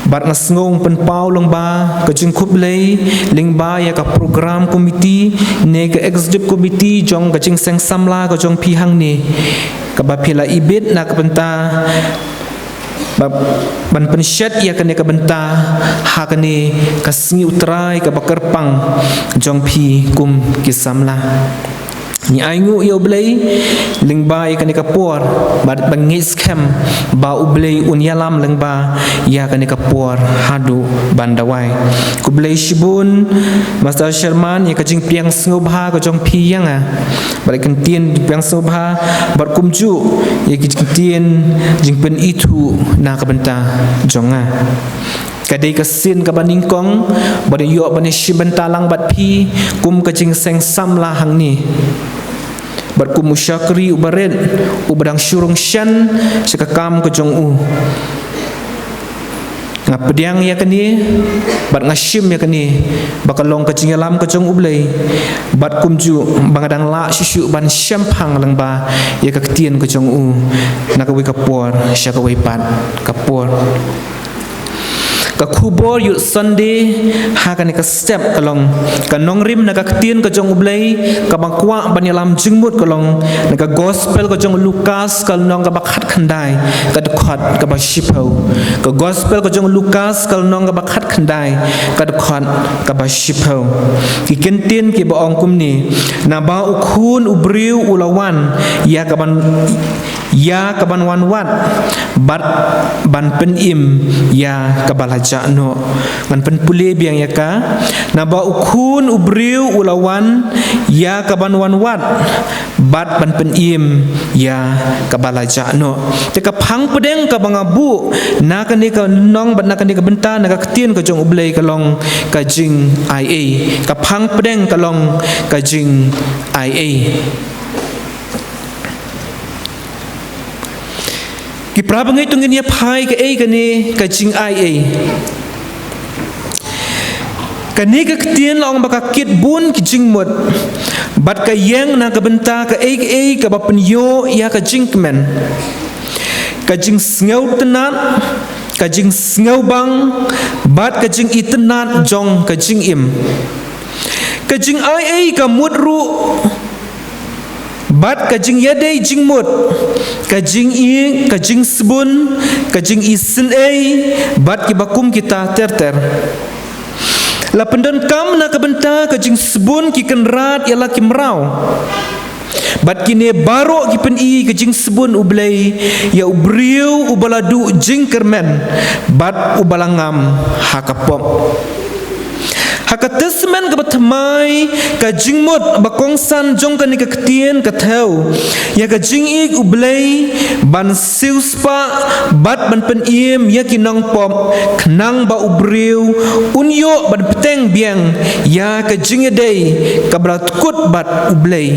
Bad nga sngew pynpaw lyngba ka jingkhublei lyngba ïa ka program committee ne ka executive committee jong ka jingseng samla ka jong phi hangne, kaba phi la ibit na ka bynta ba, ban pynshet ïa kane ka bynta ha kane ka sngi U Trai kaba kyrpang jong phi kum ki samla. Ngi ainguh ïa U Blei lyngba ïa kane ka por, bad ba ngi ngeit skhem ba U Blei un ïalam lyngba ïa kane ka por haduh ban da wai. Khublei shibun Mister Sherman ïa ka jingpdiang sngewbha ka jong phi ïa nga. Bad ka ktien pdiang sngewbha bad kumjuh ïa ka ktien jingpynithuh na ka bynta jong nga. Ka dei ka sien kaba nyngkong ba nga ïoh ban ïashim bynta lang bad phi kum ka jingseng samla hangne, bad kum u shakri uba rit uba dang shu rung shen sha ka kam ka jong u. Nga pdiang ïa kane bad nga shim ïa kane ba ka long ka jingïalam ka jong U Blei, bad kumjuh ba nga dang lah shuh shuh ban shemphang lyngba ïa ka ktien ka jong u na kawei ka por sha kawei pat ka por. Ka khubor Youth Sunday ha kane ka step ka long ka nongrim na ka ktien ka jong U Blei kaba kwah ban ïalam jingmut ka long na ka gospel ka jong u Lukas ka lynnong kaba khatkhyndai ka dkhot kaba shiphew. Ka gospel ka jong u Lukas ka lynnong kaba khatkhyndai ka dkhot kaba shiphew. Ki kyntien kiba ong kumne: Naba u Khun u briew u la wan ïa kaban ïa kaban wan wad bad ban pynim ïa kaba la jah noh. Ngan pynpule biang ïa ka. Naba u Khun u briew u la wan ïa kaban wan wad bad ban pynim ïa kaba la jah noh. Te ka phang pdeng kaba nga buh na kane ka lynnong bad na kane ka bynta na ka ktien ka jong U Blei ka long ka jingai ei. Ka phang pdeng ka long ka jingai ei. Ki para bangeit, to ngin ïa phai kaei kane ka jingai ei. Kane ka ktien la ong ba ka kit bun ki jingmut bad ka ïeng na ka bynta kaei kaei kaba pynïoh ïa ka jingkmen, ka jingsngewtynnat, ka jingsngewbang bad ka jingitynnat jong ka jingim. Ka jingai ei ka mut ruh bad ka jingïadei jingmut, ka jingi, ka jingsbun, ka jingisynei bad kiba kum kita ter ter. La pyndonkam na ka bynta ka jingsbun ki kynrad ïa la ki mraw. Bad kine baroh ki pyni ka jingsbun U Blei ïa u briew uba la duh jingkyrmen bad uba la ngam ha ka pop. Ha ka Testament kaba thymmai, ka jingmut ba kongsan jong kane ka ktien ka thew ïa ka jingïeit U Blei ban siewspah bad ban pynim ïa ki nongpop, khnang ba u briew un ïoh ban bteng biang ïa ka jingïadei kaba la tkut bad U Blei.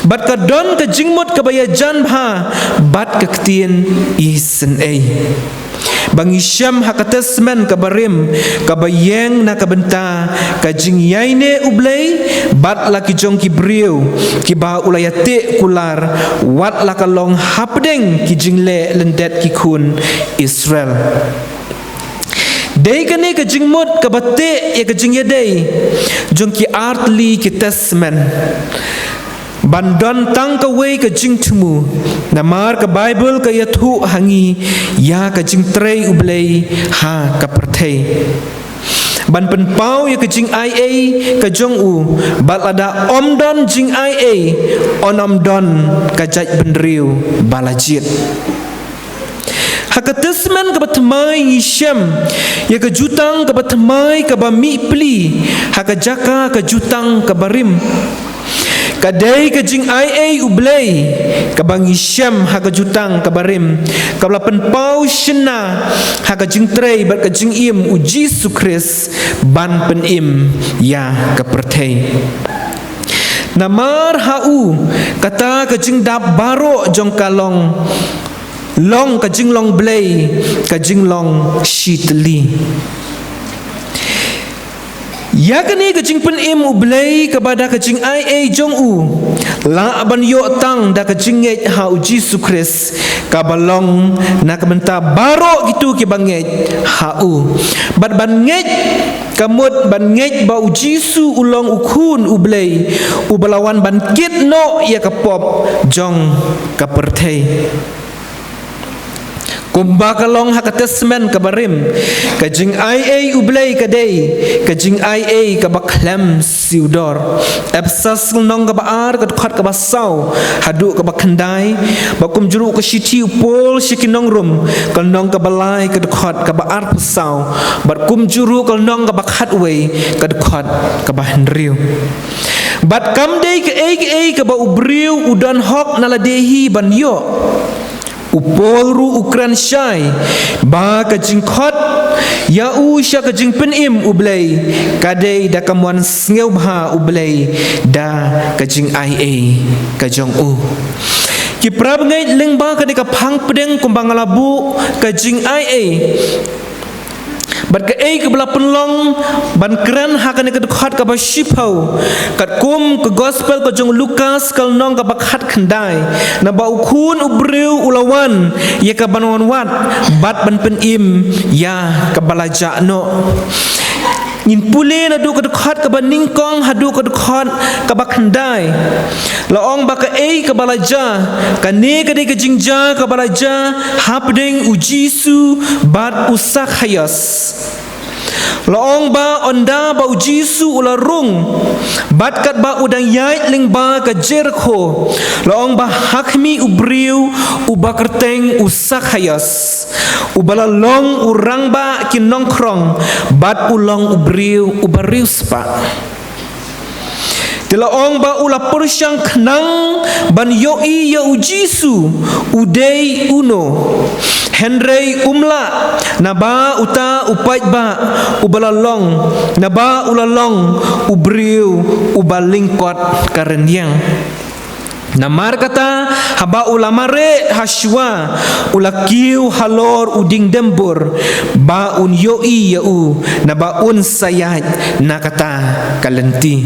Bad ka don ka jingmut kaba ïajan bha bad ka ktien isynei. ba ngi shem ha ka Testament ka barim, kaba ïeng na ka bynta ka jingïaineh U Blei bad la ki jong ki briew, kiba u la ïateh kular, wat la ka long hapdeng ki jingleh lyndet ki khun Israel. Dei kane ka jingmut kaba teh ïa ka jingïadei jong ki artylli ki Testament. Ban don tang kawei ka jingthmu, namar ka Baibl ka ïathuh ha ngi ïa ka jingtrei U Blei ha ka pyrthei. Ban pynpaw ïa ka jingaiei ka jong u, bad lada ym don jingaiei, yn ym don ka jaitbynriew ba la jied. Ha ka Testament kaba thymmai ngi shem ïa ka jutang kaba thymmai kaba mih pli ha ka jaka ka jutang kaba rim. Ka dei ka jingaiei U Blei kaba ngi shem ha ka jutang kaba rim, kaba la pynpaw shynna ha ka jingtrei bad ka jingim U Jisu Khrist ban pynim ïa ka pyrthei. Namar ha u, kata ka jingdap baroh jong ka long, long ka jinglong Blei, ka jinglong shitylli. Ïa kane ka jingpynim U Blei kaba da ka jingaiei jong u, lah ban ïoh tang da ka jingngeit ha U Jisu Khrist, kaba long na ka bynta baroh kito kiba ngeit ha u. Bad ban ngeit, ka mut ban ngeit ba U Jisu u long U Khun U Blei, uba la wan ban kit noh ïa ka pop jong ka pyrthei. Kumba ka long ha ka Testament kaba rim, ka jingaiei U Blei ka dei ka jingaiei kaba khlem siew dor. Ephesus ka lynnong kaba ar, ka dkhot kaba saw haduh kaba khyndai, bad kumjuh ruh ka shithi u Paul sha ki nong Rom, ka lynnong kaba lai, ka dkhot kaba arphew saw, bad kumjuh ruh ka lynnong kaba khatwei, ka dkhot kaba hynriew. Bad kam dei kaei kaei kaba u briew u don hok na lade hi ban ïoh. U Paul ruh u kren shai ba ka jingkhot ïa u sha ka jingpynim U Blei ka dei da ka mon sngewbha U Blei da ka jingaiei ka jong u. Ki para bangeit, lyngba kane ka phang pdeng kumba nga la buh ka jingaiei bad kaei kaba la pynlong ban kren ha kane ka dkhot kaba shiphew, katkum ka Gospel ka jong u Lukas ka lynnong kaba khatkhyndai, naba U Khun u briew u la wan ïa ka ban wanwad bad ban pynim ïa kaba la jah noh. Ngin pule naduh ka dkhot kaba nyngkong haduh ka dkhot kaba khyndai. La ong ba kaei kaba la jia, kane ka dei ka jingjia kaba la jia hapdeng U Jisu bad u Sakhaios. La ong ba ynda ba U Jisu u la rung bad katba u dang ïaid lyngba ka Jerikho, la ong ba ha khmih u briew uba kyrteng u Sakhaios, uba la long u rangbah ki nongkhrong bad u long u briew uba riewspah. Te la ong ba u la pyrshang khnang ban ïohi ïa U Jisu u dei uno. Hynrei um lah, naba uta u paidbah uba la long, naba u la long u briew uba lyngkot ka rynïeng. Namarkata, haba u la mareh ha shuwa, u la kiew halor u dieng dymbur ba un ïohi ïa u, naba un sa ïaid na kata ka lynti.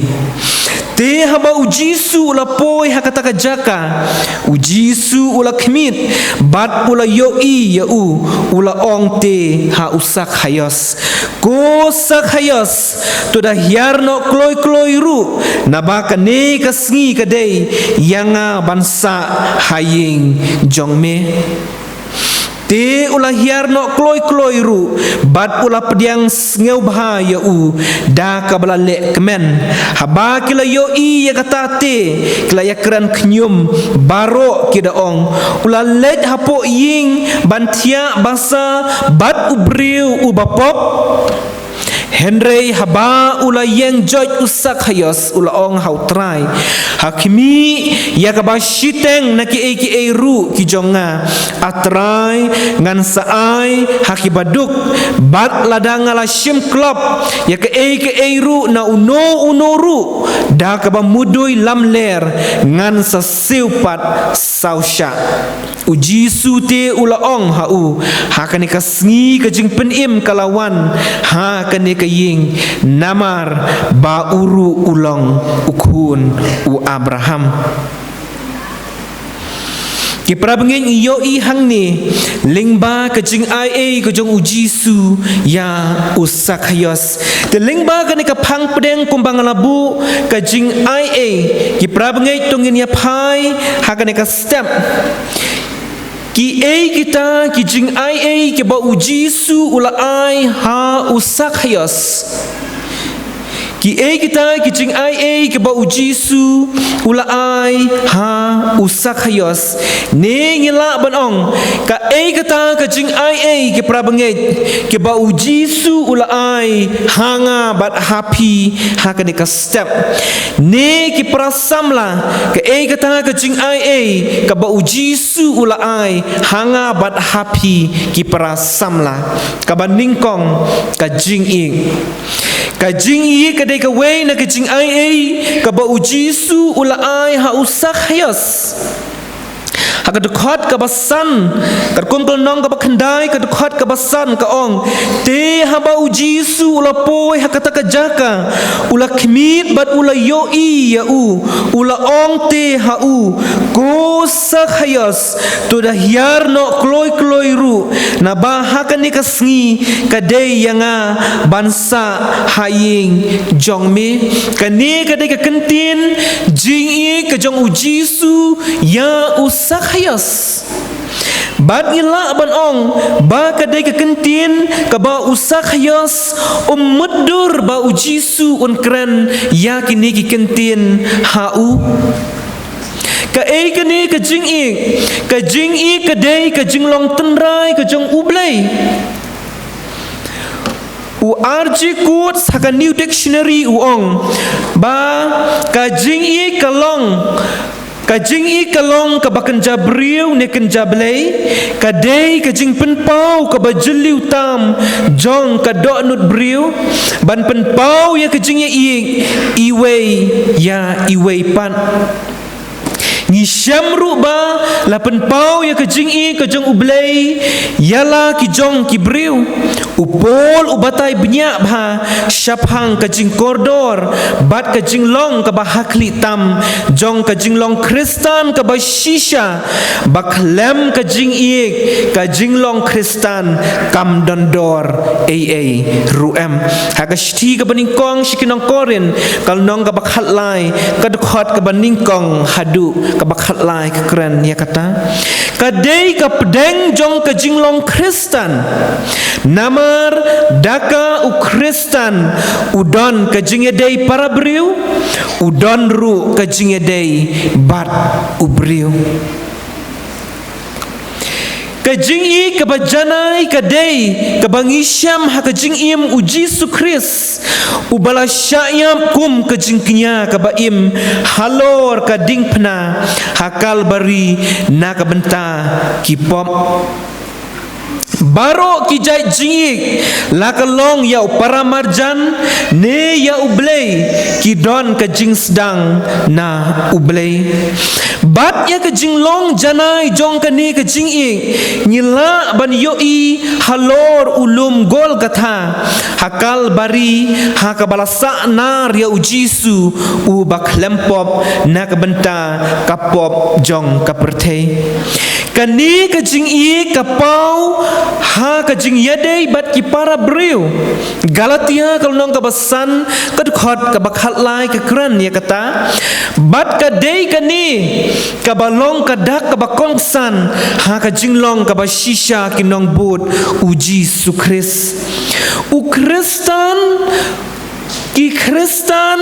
Te haba U Jisu u la poi ha kata ka jaka, U Jisu u la khmih bad u la ïohi ïa u, u la ong te ha u Sakhaios, "Ko Sakhaios, to da hiar noh kloi kloi ruh, naba kane ka sngi ka dei ïa nga ban sah ha ïing jong me." Te u la hiar noh kloi kloi ruh bad u la pdiang sngewbha ïa u da kaba la leh kmen. Haba ki la ïohi ïa kata te ki la ïakren khñium baroh, ki da ong, "U la leit hapoh ïing ban thiah basa bad u briew uba pop." Hynrei haba u la ïeng joit u Sakhaios, u la ong ha u Trai, ha khmih ïa kaba shiteng na kiei kiei ruh ki jong nga, A Trai, ngan sa ai ha kiba duk. Bad lada nga la shim klop ïa kaei kaei ruh na uno uno ruh, da kaba mudui lamler, ngan sa siew pat saw shah. U Jisu te u la ong ha u, ha kane ka sngi ka jingpynim ka la wan ha kane ka ïing, namar ba u ruh u long u khun u Abraham. Ki parabangeit, ngi ïohi hangne lyngba ka jingai ei ka jong u Jisu ïa u Sakhaios. Te lyngba kane ka phang pdeng kumba nga la buh ka jingai ei, ki parabangeit, to ngin ïa phai ha kane ka step. Kiei kita ki jingai ei kiba u Jisu u la ai ha u Sakhaios? Kiei kita ki jingai ei kiba u Jisu u la ai ha u Sakhaios? Ne ngi lah ban ong, kaei kata ka jingai ei, ki parabangeit, kiba u Jisu u la ai ha nga bad ha phi ha kane ka step? Ne ki para samla, kaei kata ka jingai ei kaba u Jisu u la ai ha nga bad ha phi, ki para samla? Kaba nyngkong, ka jingïeit. Ka jingïeit ka dei kawei na ka jingai ei kaba u Jisu u la ai ha u Sakhaios. Ha ka dkhot kaba san, ka dkhot ka lynnong kaba khyndai, ka dkhot kaba san ka ong: Te haba u Jisu u la poi ha kata ka jaka, u la khmih bad u la ïohi ïa u, u la ong te ha u, Ko Sakhaios, to da hiar noh kloi kloi ruh, naba ha kane ka sngi ka dei ïa nga ban sah ha ïing jong me. Kane ka dei ka kyntien jingïeit ka jong u Jisu ïa u Sakhaios. Bad ngi lah ban ong ba ka dei ka kyntien kaba u Sakhaios um mutdur ba u Jisu un kren ïa kine ki kyntien ha u. Kaei kane ka jingïeit? Ka jingïeit ka dei ka jinglong tynrai ka jong U Blei. U R G Coates ha ka New Dictionary u ong ba ka jingïeit ka long, ka jingïeit ka long kaba kynja briew ne kynja Blei, ka dei ka jingpynpaw kaba jylliew tam jong ka dohnud briew ban pynpaw ïa ka jingïeit iwei ïa iwei pat. Ngi shem ruh ba la pynpaw ïa ka jingïeit ka jong U Blei ïa la ki jong ki briew. U Paul u batai bniah bha shaphang ka jingkordor bad ka jinglong kaba hakhlieh tam jong ka jinglong Khristan kaba shisha, ba khlem ka jingïeit ka jinglong Khristan kam don dor ei ei ruh em. Ha ka shithi kaba nyngkong sha ki nong Korinth, ka lynnong kaba khatlai, ka dkhot kaba nyngkong haduh kaba khatlai ka kren ïa kata. Ka dei ka pdeng jong ka jinglong Khristan. Namar da ka u Khristan u don ka jingïadei para briew, u don ruh ka jingïadei bad u briew. Ka jingïeit kaba janai ka dei kaba ngi shem ha ka jingim u Jisu Khrist, uba la shah ïap kum ka jingkñia kaba im halor ka diengphna ha Kalbari na ka bynta ki pop. Baroh ki jait jingïeit, la ka long ïa u paramarjan ne ïa U Blei, ki don ka jingsdang na U Blei. Bad ïa ka jinglong janai jong kane ka jingïeit ngi lah ban ïohi halor u lum Golgotha ha Kalbari, ha kaba la sah nar ïa u Jisu uba khlem pop na ka bynta ka pop jong ka pyrthei. Kane ka jingïeit ka paw ha ka jingïadei bad ki para briew. Galatia ka lynnong kaba san, ka dkhot kaba khatlai ka kren ïa kata. Bad ka dei kane kaba long ka dak kaba kongsan ha ka jinglong kaba shisha ki nongbud u Jisu Khrist. U Khristan, ki Khristan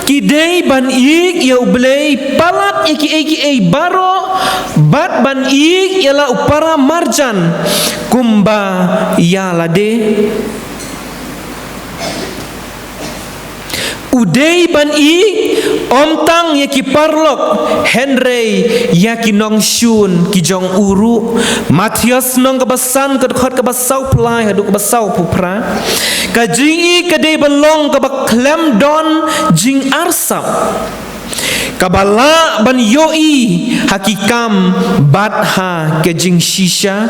ki dei ban ïeit ïa U Blei palat ïa kiei kiei baroh, bad ban ïeit ïa la u paramarjan kumba ïa lade. U dei ban ïeit ym tang ïa ki paralok, hynrei ïa ki nongshun ki jong u ruh. Mathaios lynnong kaba san, ka dkhot kaba sawphew lai haduh kaba sawphew phra. Ka jingïeit ka dei ban long kaba khlem don jingarsap, kaba lah ban ïohi ha ki kam bad ha ka jingshisha.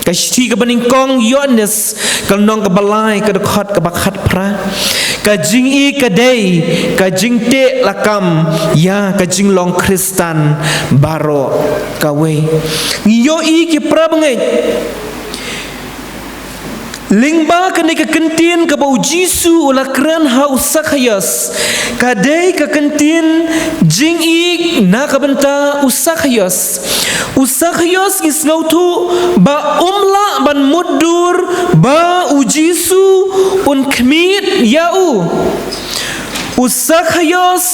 Ka shithi kaba nyngkong Ïoannis, ka lynnong kaba lai, ka dkhot kaba khatphra. Ka jingïeit ka dei ka jingteh lakam ïa ka jinglong Khristan baroh kawei. Ngi ïohi, ki parabangeit, lyngba kane ka kyntien kaba u Jisu u la kren ha u Sakhaios, ka dei ka kyntien jingïeit na ka bynta u Sakhaios. U Sakhaios, ngi sngewthuh ba um lah ban mutdur ba u Jisu un khmied ïa u. U Sakhaios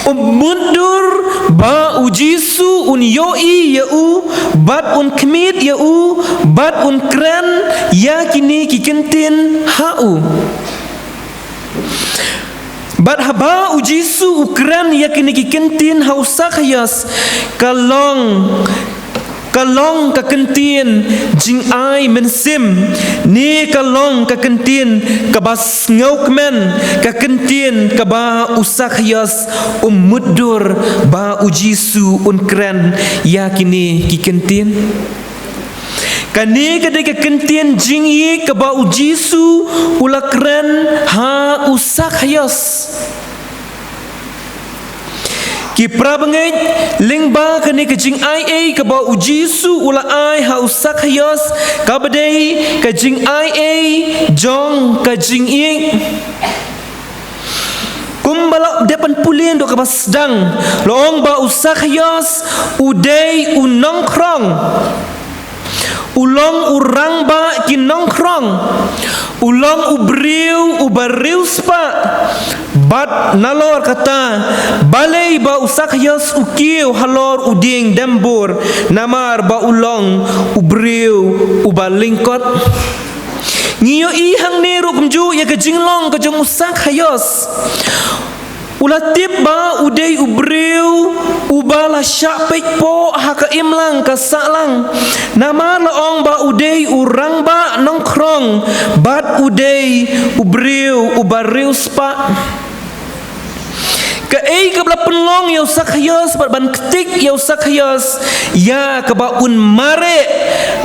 um mutdur ba u Jisu un ïohi ïa u, bad un khmied ïa u, bad un kren ïa kine ki kyntien ha u. Bad haba u Jisu u kren ïa kine ki kyntien ha u Sakhaios, ka long ka long ka kyntien jingai mynsiem, ne ka long ka kyntien kaba sngewkmen, ka kyntien kaba u Sakhaios um mutdur ba u Jisu un kren ïa kine ki kyntien. Kane ka dei ka kyntien jingïeit kaba u Jisu u la kren ha u Sakhaios. Ki parabangeit, lyngba kane ka jingaiei kaba u Jisu u la ai ha u Sakhaios, kaba dei ka jingaiei jong ka jingïeit. Kumba la dep ban pule naduh kaba sdang, la ong ba u Sakhaios u dei u nongkhrong. U long u rangbah ki nongkhrong. U long u briew uba riewspah. Bad nalor kata, balei ba u Sakhaios u kiew halor u dieng dembur, namar ba u long u briew uba lyngkot. Ngi ïohi hangne ruh kumjuh ïa ka jinglong ka jong u Sakhaios. U la tip ba u dei u briew uba la shah peit poh ha ka imlang ka sahlang. Namar la ong ba u dei u rangbah nongkhrong, bad u dei u briew uba riewspah. Kaei kaba la pynlong ïa u Sakhaios, bad ban ktik ïa u Sakhaios ïa kaba un mareh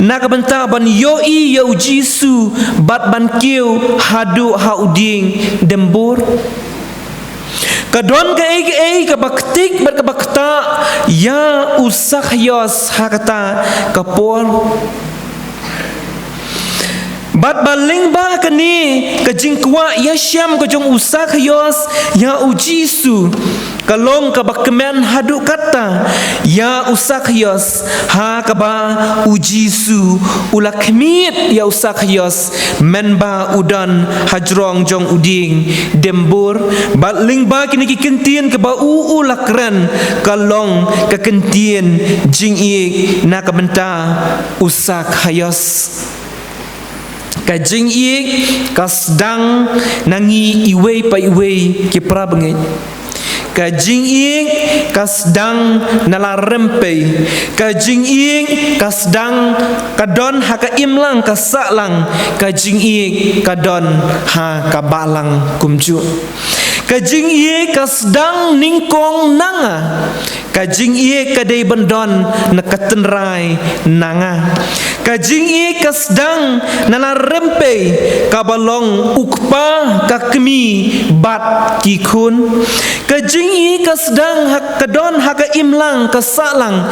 na ka bynta ban ïohi ïa u Jisu, bad ban kiew haduh ha u dieng dembur? Ka don kaei kaei kaba ktik bad kaba ktah ïa u Sakhaios ha kata ka por. Bad ba lyngba kane ka jingkwah ïashem ka jong u Sakhaios ïa u Jisu, ka long kaba kmen haduh katta ïa u Sakhaios, ha kaba u Jisu u la khmied ïa u Sakhaios, mynba u don hajrong jong u dieng dembur. Bad lyngba kine ki kyntien kaba u u la kren, ka long ka kyntien jingïeit na ka bynta u Sakhaios. Ka jingïeit ka sdang na ngi iwei pa iwei, ki parabangeit. Ka jingïeit ka sdang na la rympei. Ka jingïeit ka sdang, ka don ha ka imlang ka sahlang. Ka jingïeit ka don ha ka balang kumjuh. Ka jingïeit ka sdang nyngkong na nga. Ka jingïeit ka dei ban don na ka tynrai na nga. Ka jingïeit ka sdang na la rympei, kaba long u kpa, ka kmie bad ki khun. Ka jingïeit ka sdang ha, ka don ha ka imlang ka sahlang.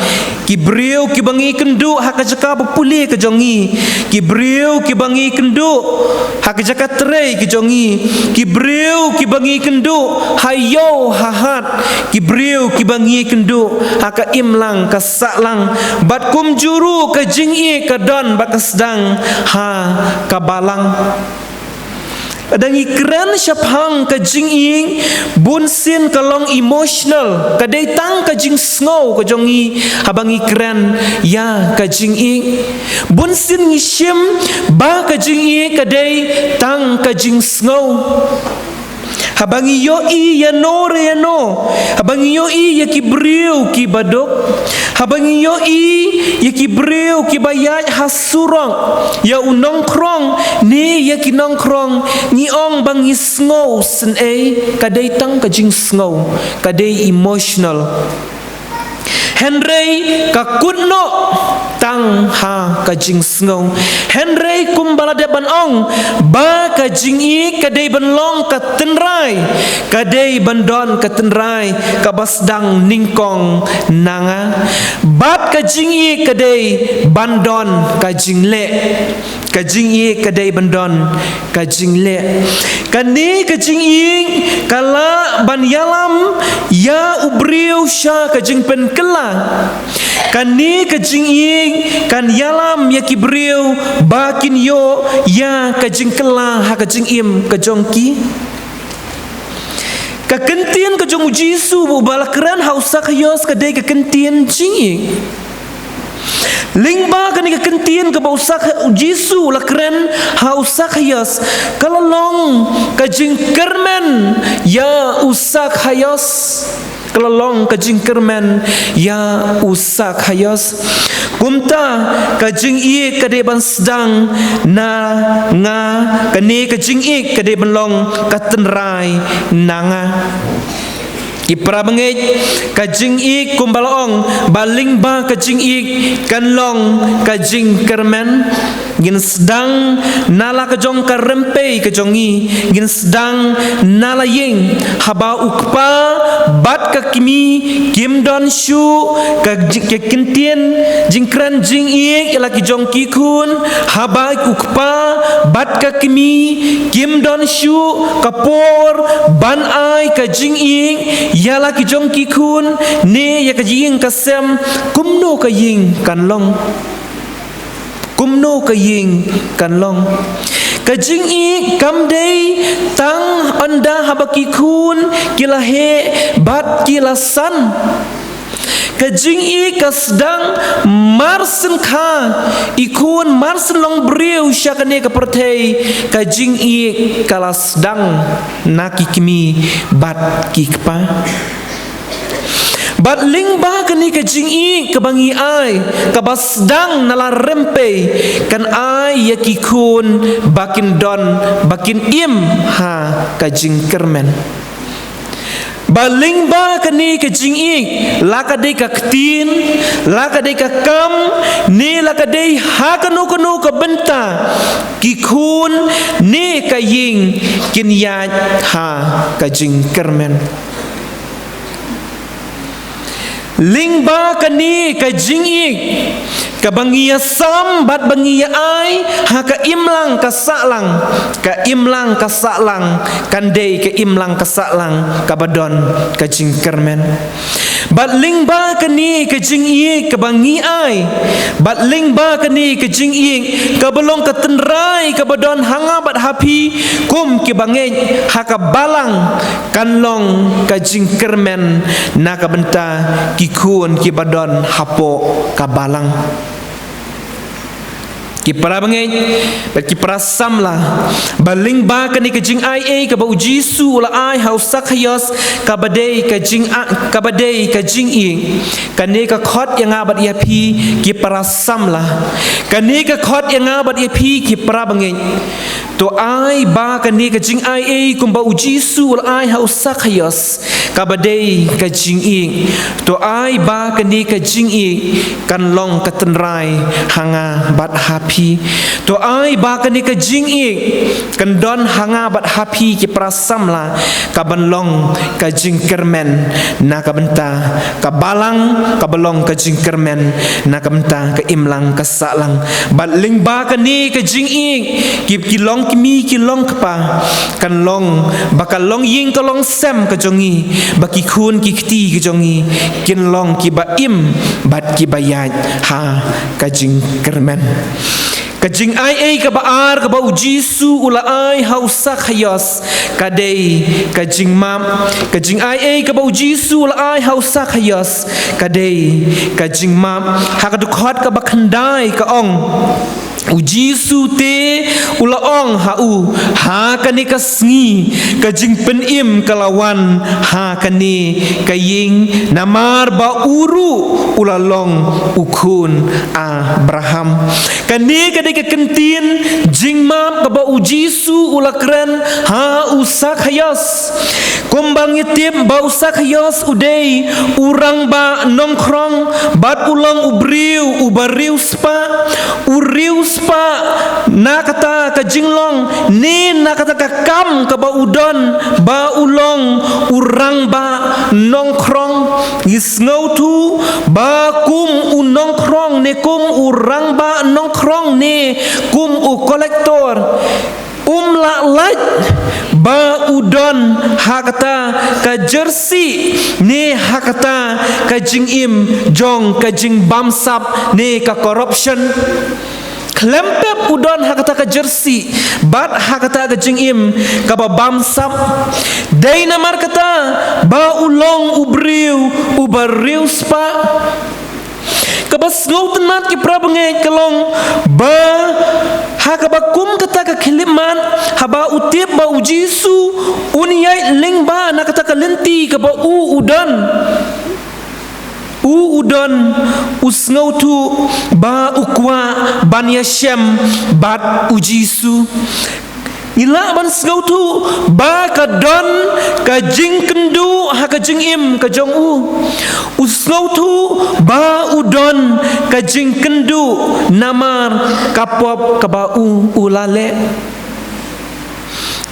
Ki briew kiba ngi kynduh ha ka jaka ba pule ka jong ngi. Ki briew kiba ngi kynduh ha ka jaka trei ka jong ngi. Ki briew kiba ngi kynduh ha ïew ha hat. Ki briew kiba ngi kynduh ha ka imlang ka sahlang. Bad kumjuh ruh ka jingïeit ka don bad ka sdang ha ka balang. Lada ngi kren shaphang ka jingïeit, bunsien ka long emotional, ka dei tang ka jingsngew ka jong ngi haba ngi kren ïa ka jingïeit. Bunsien ngi shim ba ka jingïeit ka dei tang ka jingsngew. Haba ngi ïohi ïano re ïano, haba ngi ïohi ïa ki briew kiba duk, haba ngi ïohi ïa ki briew kiba ïaid ha surok, ïa u nongkhrong ne ïa ki nongkhrong, ngi ong ba ngi sngew sngewsih, ka dei tang ka jingsngew, ka dei emotional. Hynrei ka kut noh tang ha ka jingsngew. Hynrei kumba la dep ban ong, ba ka jingïeit ka dei ban long ka tynrai, ka dei ban don ka tynrai kaba sdang nyngkong na nga. Bad ka jingïeit ka dei ban don ka jingleh. Ka jingïeit ka dei ban don ka jingleh. Kane ka jingïeit ka lah ban ïalam ïa u briew sha ka jingpynkylla. Kane ka jingïeit kan ïalam ïa ki briew ba kin ïoh ïa ka jingkylla ha ka jingim ka jong ki. Ka kyntien ka jong u Jisu ba la kren ha u Sakhaios ka dei ka kyntien jingïeit. Lyngba kane ka kyntien kaba u Sakh-, u Jisu u la kren ha u Sakhaios, ka la long ka jingkyrmen ïa u Sakhaios. Ka la long ka jingkyrmen ïa u Sakhaios. Kumta ka jingïeit ka dei ban sdang na nga, kane ka jingïeit ka dei ban long ka tynrai na nga. Ki para bangeit, ka jingïeit kumba la ong, ba lyngba ka jingïeit kan long ka jingkyrmen. Ngin sdang na la ka jong ka rympei ka jong ngi, ngin sdang na la ïing, haba u kpa bad ka kmie kim don shuh ka ji-, ka kyntien jingkren jingïeit ïa la ki jong ki khun, haba u kpa bad ka kmie kim don shuh ka por ban ai ka jingïeit ïa la ki jong ki khun ne ïa ka jingïaseng, kumno ka ïing kan long? Kumno ka ïing kan long? Ka jingïeit kam dei tang ynda haba ki khun ki la heh bad ki la san. Ka jingïeit ka sdang mar syn kha i khun, mar syn long briew sha kane ka pyrthei, ka jingïeit ka la sdang na ki kmie bad ki kpa. Bad lyngba kane ka jingïeit kaba ngi ai, kaba sdang na la rympei, kan ai ïa ki khun ba kin don, ba kin im ha ka jingkyrmen. Bad lyngba kane ka jingïeit, la ka dei ka ktien, la ka dei ka kam, ne la ka dei ha kano kano ka bynta, ki khun ne ka ïing kin ïaid ha ka jingkyrmen. Lyngba kane ka jingïeit, kaba ngi ïasam bad ba ngi ïai ha ka imlang ka sahlang, ka imlang ka sahlang kan dei ka imlang ka sahlang kaba don ka jingkyrmen. Bad lyngba kane ka jingïeit kaba ngi ai, bad lyngba kane ka jingïeit kaba long ka tynrai kaba don ha nga bad ha phi, kum ki bangeit ha ka balang, kan long ka jingkyrmen na ka bynta ki khun kiba don hapoh ka balang. Ki para bangeit, bad ki para samla, ba lyngba kane ka jingai ei kaba u Jisu u la ai ha u Sakhaios, kaba dei ka jing a-, kaba dei ka jingïeit. Kane ka khot ïa nga bad ïa phi ki para samla. Kane ka khot ïa nga bad ïa phi ki para bangeit. To ai ba kane ka jingai ei kumba u Jisu u la ai ha u Sakhaios, kaba dei ka jingïeit. To ai ba kane ka jingïeit kan long ka tynrai ha nga bad ha phi. To ai ba kane ka jingïeit kan don ha nga bad ha phi ki para samla, kaban long ka jingkyrmen na ka bynta ka balang, kaba long ka jingkyrmen na ka bynta ka imlang ka sahlang. Bad lyngba kane ka jingïeit, ki, ki longkmie ki longkpa, kan long ba ka longïing ka longsem ka jong ngi, ba ki khun ki kti ka jong ngi kin long kiba im bad kiba ïaid ha ka jingkyrmen. Ka jingai ei kaba ar kaba u Jisu u la ai ha u Sakhaios, ka dei ka jingmap. Ka jingai ei kaba u Jisu u la ai ha u Sakhaios, ka dei ka jingmap. Ha ka dkhot kaba khyndai ka ong, U Jisu te u la ong ha u, ha kane ka sngi ka jingpynim ka la wan ha kane ka ïing, namar ba u ruh u la long u khun Abraham. Kane ka dei ka kyntien jingmap kaba u Jisu u la kren ha u Sakhaios. Kumba ngi tip ba u Sakhaios u dei u rangbah nongkhrong, bad u long u briew uba riewspah, u riewspah na kata ka jinglong ne na kata ka kam kaba u don ba u long u rangbah nongkhrong. Ngi sngewthuh ba kum u nongkhrong ne kum u rangbah nongkhrong ne kum u kolektor, um lah lait ba u don ha kata ka jersey ne ha kata ka jingim jong ka jingbamsap ne ka corruption. Khlem pep u don ha kata ka jersey bad ha kata ka jingim kaba bamsap. Dei namar kata ba u long u briew uba riewspah. Kaba sngewtynnat ki para bangeit ka long ba ha kaba kum kata ka khyllipmat, haba u tip ba u Jisu un ïaid lyngba na kata ka lynti kaba u u don, u u don u sngewthuh ba u kwah ban ïashem bad u Jisu. Ngi lah ban sngewthuh ba ka don ka jingkynduh ha ka jingim ka jong u. U sngewthuh ba u don ka jingkynduh namar ka pop kaba u u la leh.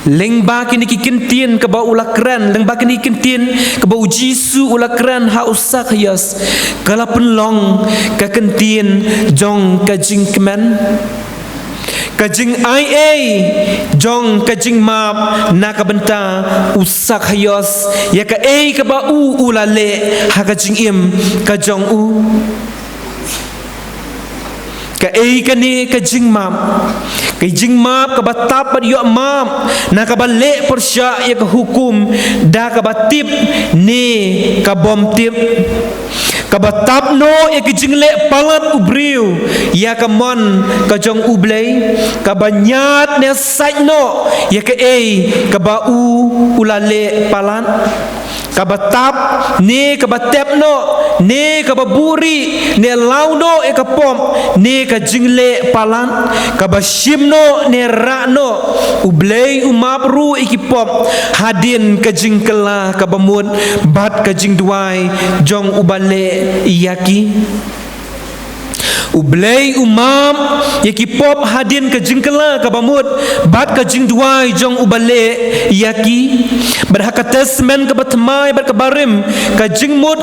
Lyngba kine ki kyntien kaba u la kren, lyngba kine ki kyntien kaba u Jisu u la kren ha u Sakhaios, ka la pynlong ka kyntien jong ka jingkmen. Ka jingai ei jong ka jingmap na ka bynta u Sakhaios ïa kaei kaba u u la leh ha ka jingim ka jong u. Kaei kane ka jingmap? Ka jingmap kaba tap bad ïoh map na kaba leh pyrshah ïa ka hukum da kaba tip ne ka bym tip. Kaba tap noh ïa ka jingleh palat u briew ïa ka mon ka jong U Blei, kaba ñiad ne sait noh ïa kaei kaba u u la leh palat. Kaba tap ne kaba tep noh ne kaba buhrieh ne law noh ïa ka pop ne ka jingleh palat, kaba shim noh ne rah noh. U Blei u map ruh ïa ki pop hadien ka jingkylla kaba mut bad ka jingduwai jong uba leh ïa ki. U Blei u map ïa ki pop hadien ka jingkylla kaba mut bad ka jingduwai jong uba leh ïa ki. Bad ha ka Testament kaba thymmai bad kaba rim, ka jingmut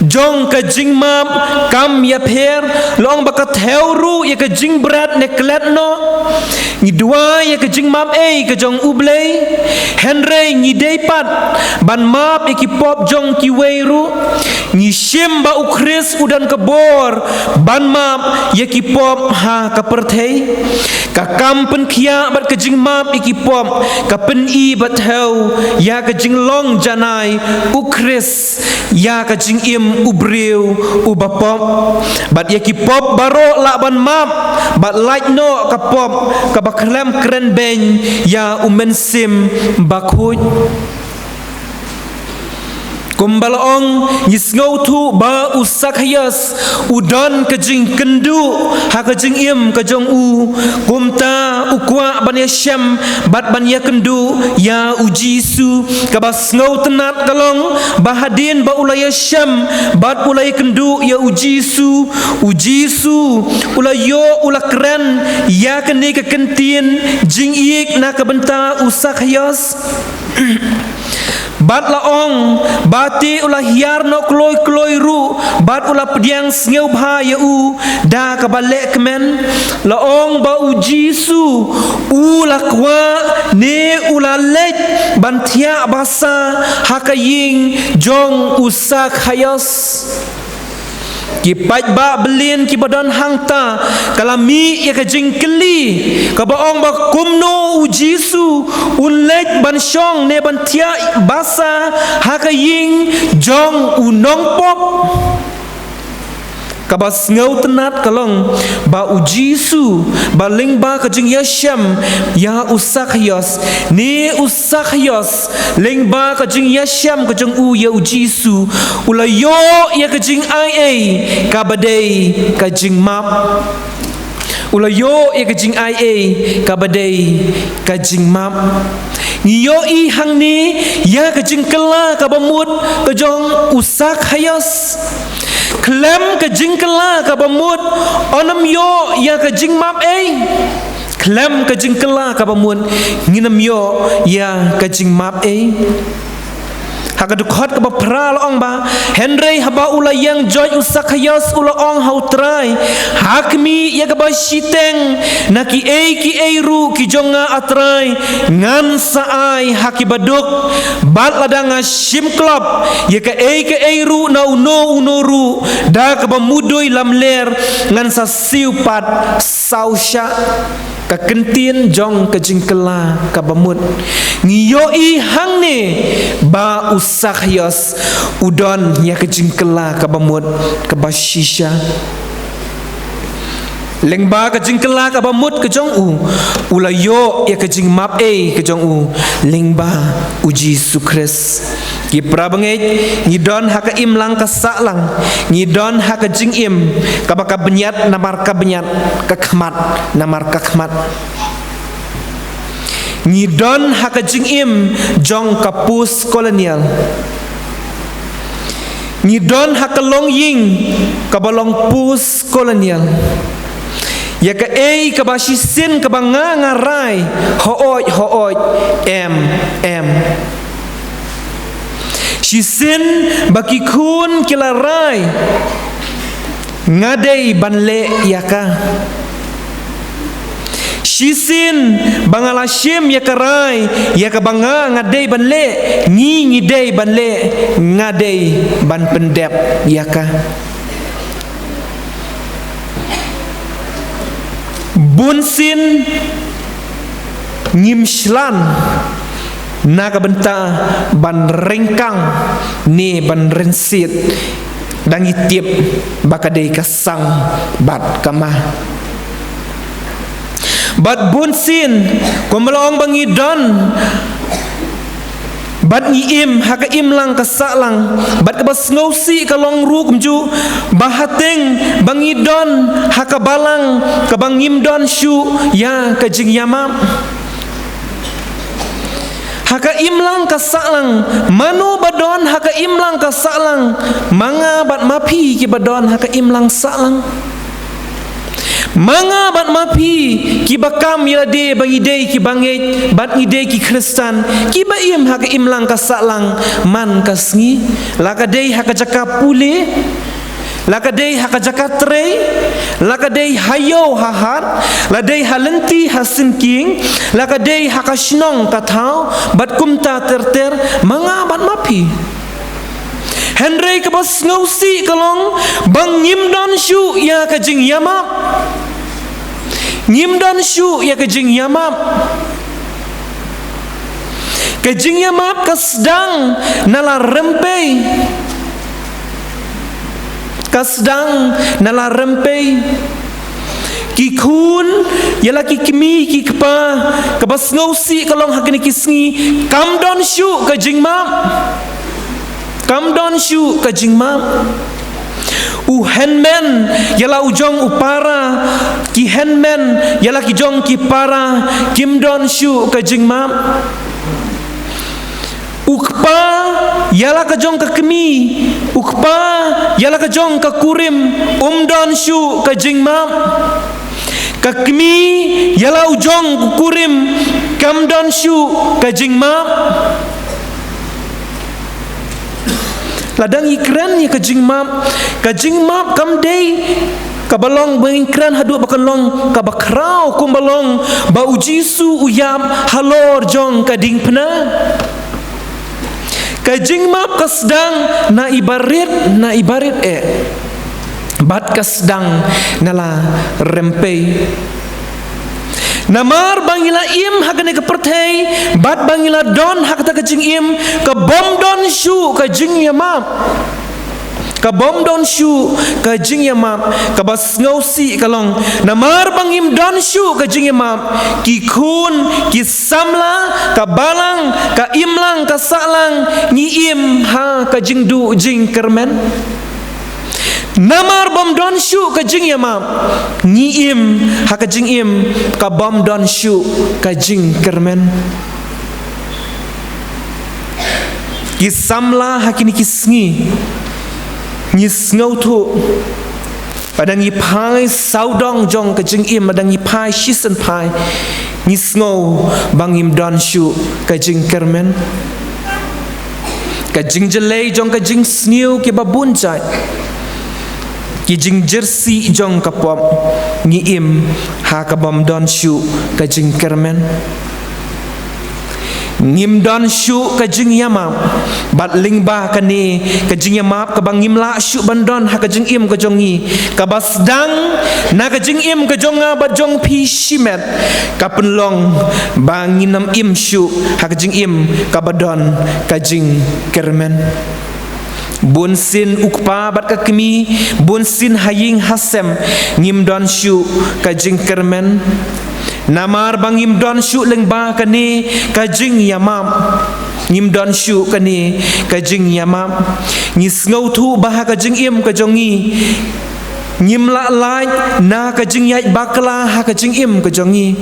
jong ka jingmap kam ïapher. La ong ba ka thew ruh ïa ka jingbret ne klet noh. Ngi duwai ïa ka jingmap ei ka jong U Blei, hynrei ngi dei pat ban map ïa ki pop jong kiwei ruh. Ngi shim ba U Khrist u don ka bor ban map ïa ki pop ha ka pyrthei. Ka kam pynkhiah bad ka jingmap ïa ki pop ka pyni bad thew ïa ka jinglong janai U Khrist ïa ka jingim u briew uba pop. Bad ïa ki pop baroh lah ban map bad lait noh ka pop kaba khlem kren beiñ ïa U Mynsiem Bakhuid. Kumba la ong, ngi sngewthuh ba u Sakhaios u don ka jingkynduh ha ka jingim ka jong u, kumta u kwah ban ïashem bad ban ïakynduh ïa u Jisu. Kaba sngewtynnat ka long ba hadien ba u la ïashem bad u la ïakynduh ïa u Jisu, u Jisu u la ïoh, u la kren ïa kane ka kyntien jingïeit na ka bynta u Sakhaios. Bad la ong ba te u la hiar noh kloi kloi ruh bad u la pdiang sngewbha ïa u da kaba lehkmen. La ong ba u Jisu u la kwah ne u la leit ban thiah basa ha ka ïing jong u Sakhaios. Ki paidbah byllian kiba don hangta ka la mih ïa ka jingkylli kaba ong ba kumno u Jisu un leit ban shong ne ban thiah basa ha ka ïing jong u nongpop. Kaba sngewtynnad ka long ba u Jisu, ba lyngba ka jingïashem ïa u Sakhaios, ne u Sakhaios, lyngba ka jingïashem ka jong u ïa u Jisu, u la ïoh ïa ka jingaiei kaba dei ka jingmap. U la ïoh ïa ka jingaiei kaba dei ka jingmap. Ngi ïohi hangne ïa ka jingkylla kaba mut ka jong u Sakhaios. Khlem ka jingkylla kaba mut, yn ym ïoh ïa ka jingmap ei. Khlem ka jingkylla kaba mut, ngin ym ïoh ïa ka jingmap ei. Ha ka dkhot kaba phra la ong ba, hynrei haba u la ïeng joit u Sakhaios u la ong ha u Trai, ha khmih ïa kaba shiteng na kiei kiei ruh ki jong nga, a Trai, ngan sa ai ha kiba duk. Bad lada nga shim klop ïa kaei kaei ruh na uno uno ruh da kaba mudui lamler, ngan sa siew pat saw shah. Ka kyntien jong ka jingkylla kaba mut. Ngi ïohi hangne ba u Sakhaios u don ïa ka jingkylla kaba mut kaba shisha. Lyngba ka jingkylla kaba mut ka jong u, u la ïoh ïa ka jingmap ei ka jong u lyngba u Jisu Khrist. Ki para bangeit, ngi don ha ka imlang ka sahlang, ngi don ha ka jingim kaba ka bniat namar ka bniat, ka khmat namar ka khmat. Ngi don ha ka jingim jong ka post colonial. Ngi don ha ka longïing kaba long post colonial. Ïa kaei kaba shisien kaba nga nga rai, hooid hooid, em em. Shisien ba ki khun ki la rai, nga dei ban leh ïa ka. Shisien ba nga la shim ïa ka rai ïa kaba nga nga dei ban leh, ngi ngi dei ban leh, nga dei ban pyndep ïa ka. Bunsien ngim shlan na ka bynta ban ryngkang ne ban rynsied, da ngi tip ba ka dei ka sang bad ka ma. Bad bunsien, kumba la ong ba ngi don bad ngi im ha ka imlang ka sahlang, bad kaba sngewsih ka long ruh kumjuh, ba hateng ba ngi don ha ka balang kaba ngim don shuh ïa ka jingïamap. Ha ka imlang ka sahlang, mano ba don ha ka imlang ka sahlang? Ma nga bad ma phi kiba don ha ka imlang sahlang. Ma nga bad ma phi kiba kam ïa lade ba ngi dei ki bangeit bad ngi dei ki Khristan, kiba im ha ka imlang ka sahlang man ka sngi, la ka dei ha ka jaka pule, la ka dei ha ka jaka trei, la ka dei ha ïew ha hat, la dei ha lynti ha syngkien, la ka dei ha ka shnong ka thaw, bad kumta ter ter, ma nga bad ma phi. Hynrei kaba sngewsih ka long ba ngim don shuh ïa ka jingïamap. Ngim don shuh ïa ka jingïamap. Ka jingïamap ka sdang na la rympei. Ka sdang na la rympei. Ki khun, ïa la ki kmie ki kpa, kaba sngewsih ka long ha kine ki sngi, kam don shuh ka jingmap. Kam don shuh ka jingmap. U hynmen ïa la u jong u para, ki hynmen ïa la ki jong ki para, kim don shuh ka jingmap. U kpa ïa la ka jong ka kmie, u kpa ïa la ka jong ka kurim, um don shuh ka jingmap. Ka kmie ïa la u jong u kurim, kam don shuh ka jingmap. Lada ngi kren ïa ka jingmap, ka jingmap kam dei kaba long ba ngi kren haduh ba kan long kaba khraw, kumba long ba u Jisu u ïap halor jong ka diengphna. Ka jingmap ka sdang na i barit, na i barit eh. Bad ka sdang na la rympei. Namar ba ngi la im ha kane ka pyrthei, bad ba ngi la don ha kata ka jingim, ka bym don shuh ka jingïamap. Ka bym don shuh ka jingïamap, kaba sngewsih ka long, namar ba ngim don shuh ka jingïamap, ki khun, ki samla, ka balang, ka imlang, ka sahlang, ngi im ha ka jingduh jingkyrmen. Namar bym don shuh ka jingïamap, ngi im ha ka jingim ka bym don shuh ka jingkyrmen. Ki samla, ha kine ki sngi ngi sngewthuh ba dang ngi phai sawdong jong ka jingim, ba dang ngi phai shisien phai, ngi sngew ba ngim don shuh ka jingkyrmen. Ka jingjyllei jong ka jingsniew kiba bun jait, ki jingjyrsieh jong ka pop, ngi im ha ka bym don shuh ka jingkyrmen. Ngim don shuh ka jingïamap, bad lyngba kane ka jingïamap kaba ngim lah shuh ban don ha ka jingim ka jong ngi, kaba sdang na ka jingim ka jong nga bad jong phi shimet, ka pynlong ba ngin ym im shuh ha ka jingim kaba don ka jingkyrmen. Bun sien u kpa bad ka kmie, bun sien ha ïing ha sem, ngim don shuh ka jingkyrmen. Namar ba ngim don shuh lyngba kane ka jingïamap. Ngim don shuh kane ka jingïamap. Ngi sngewthuh ba ha ka jingim ka jong ngi, ngim lah lait na ka jingïaid bakla ha ka jingim ka jong ngi.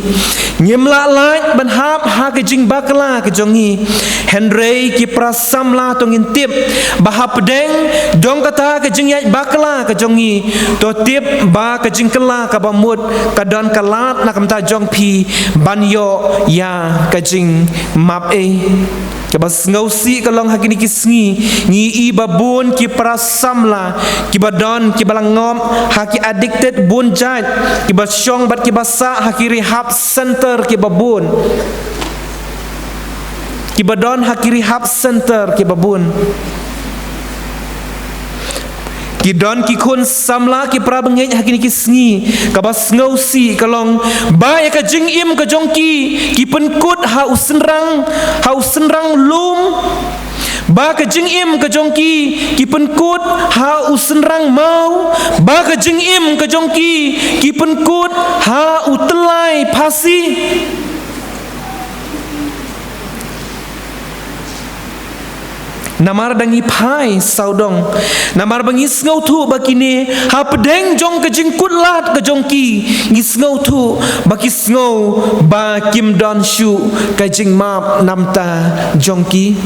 Ngim lah lait ban hap ha ka jingbakla ka jong ngi. Hynrei ki para samla, to ngin tip ba hapdeng jong kata ka jingïaid bakla ka jong ngi, to tip ba ka jingkylla kaba mut ka don ka lad na ka bynta jong phi ban ïoh ïa ka jingmap ei. Kaba sngewsih ka long, ha kine ki sngi ngi i ba bun ki para samla kiba don, kiba la ngop ha ki addicted bun jait, kiba shong bad kiba sah ha ki rehab center kiba bun. Kiba don ha ki rehab center kiba bun. Ki don ki khun samla, ki para bangeit, ha kine ki sngi, kaba sngewsih ka long ba ïa ka jingim ka jong ki, ki pynkut ha u shynrang, ha u shynrang lum. Ba ka jingim ka jong ki, ki pynkut ha u shynrang maw. Ba ka jingim ka jong ki, ki pynkut ha u tyllai phasi. Namar dang ngi phai sawdong, namar ba ngi sngewthuh ba kine, hapdeng jong ka jingkut lad ka jong ki, ngi sngewthuh ba ki sngew ba kim don shuh ka jingmap na bynta jong ki.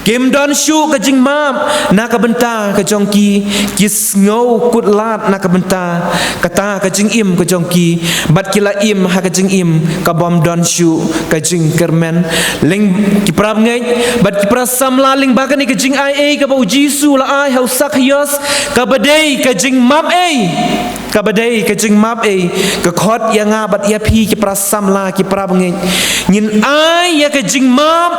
Kim don shuh ka jingmap na ka bynta ka jong ki, ki sngew kut lad na ka bynta kata ka jingim ka jong ki, bad ki la im ha ka jingim ka bym don shuh ka jingkyrmen. Lyng-, ki para bangeit bad ki para samla, lyngba kane ka jingai ei kaba U Jisu u la ai ha u Sakhios, kaba dei ka jingmap ei. Kaba dei ka jingmap ei, ka khot ïa nga bad ïa phi, ki para samla, ki para bangeit. Ngin ai ïa ka jingmap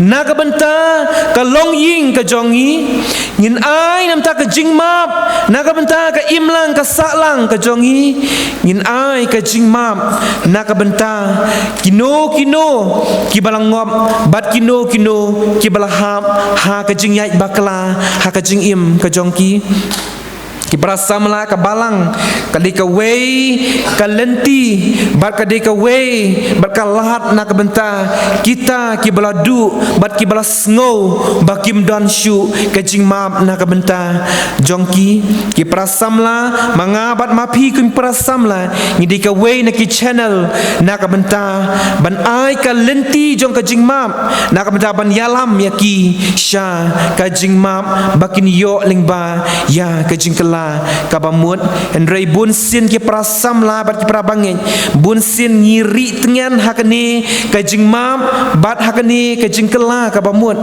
na ka bynta ka longïing ka jong ngi. Ngin ai na bynta ka jingmap na ka bynta ka imlang ka sahlang ka jong ngi. Ngin ai ka jingmap na ka bynta kino kino kiba la ngop bad kino kino kiba la hap ha ka jingïaid bakla ha ka jingim ka jong ki. Ki para samla, ka balang ka dei kawei ka lynti bad ka dei kawei bad ka lad na ka bynta kita kiba la duh bad kiba la sngew ba kim don shuh ka jingmap na ka bynta jong ki. Ki para samla, ma nga bad ma phi kum para samla, ngi dei kawei na ki channel na ka bynta ban ai ka lynti jong ka jingmap na ka bynta ban ïalam ïa ki sha ka jingmap ba kin ïoh lyngba ïa ka jingkylla kaba mut. Hynrei bun sien ki para samla bad ki para bangeit, bun sien ngi rieh tngen ha kane ka jingmap bad ha kane ka jingkylla kaba mut.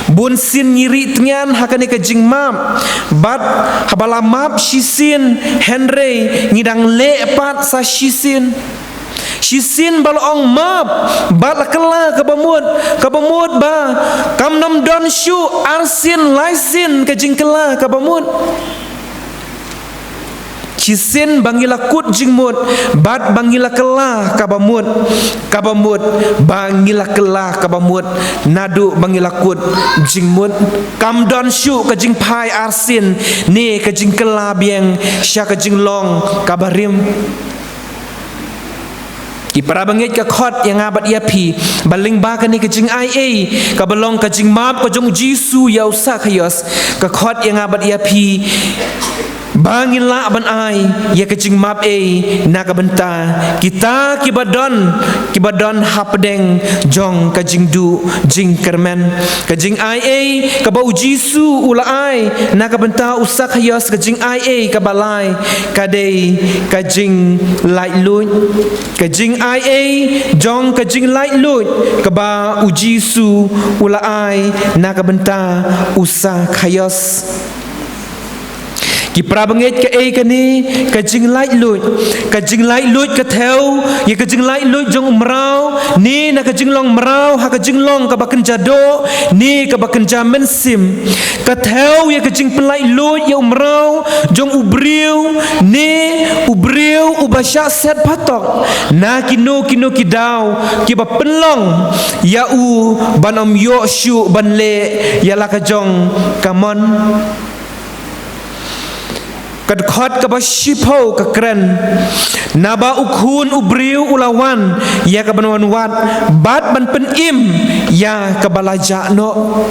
Bun sien ngi rieh tngen ha kane ka jingmap bad haba la map shisien, hynrei ngi dang leh pat sa shisien. Shisien ba la ong map bad la kylla kaba mut, kaba mut ba kam nang don shuh arsien laisien ka jingkylla kaba mut. shisien ba ngi la kut jingmut, bad ba ngi la kylla kaba mut, kaba mut, ba ngi la kylla kaba mut, naduh ba ngi la kut jingmut. Kam don shuh ka jingphai arsien, ne ka jingkylla biang sha ka jinglong kaba rim. Ki para bangeit, ka khot ïa nga bad ïa phi, ba lyngba kane ka jingai ei, kaba long ka jingmap ka jong u Jisu ïa u Sakhaios, ka khot ïa nga bad ïa phi, ba ngin lah ban ai ïa ka jingmap ei na ka bynta kita kiba don, kiba don hapdeng jong ka jingduh jingkyrmen. Ka jingai ei kaba u Jisu u la ai na ka bynta u Sakhaios, ka jingai ei kaba lai, ka dei ka jinglaitluid. Ka jingai ei jong ka jinglaitluid kaba u Jisu u la ai na ka bynta u Sakhaios. Ki para bangeit, kaei kane ka jinglaitluid? Ka jinglaitluid ka thew ïa ka jinglaitluid jong u mraw, ne na ka jinglong mraw ha ka jinglong kaba kynja doh, ne kaba kynja mynsiem. Ka thew ïa ka jingpynlaitluid ïa u mraw jong u briew, ne u briew uba shah set phatok, na kino kino ki daw kiba pynlong ïa u ban ym ïoh shuh ban leh ïa la ka jong ka mon. Ka dkhot kaba shiphew ka kren, naba u Khun u briew u la wan ïa ka ban wan wad, bad ban pynim ïa kaba la jah noh.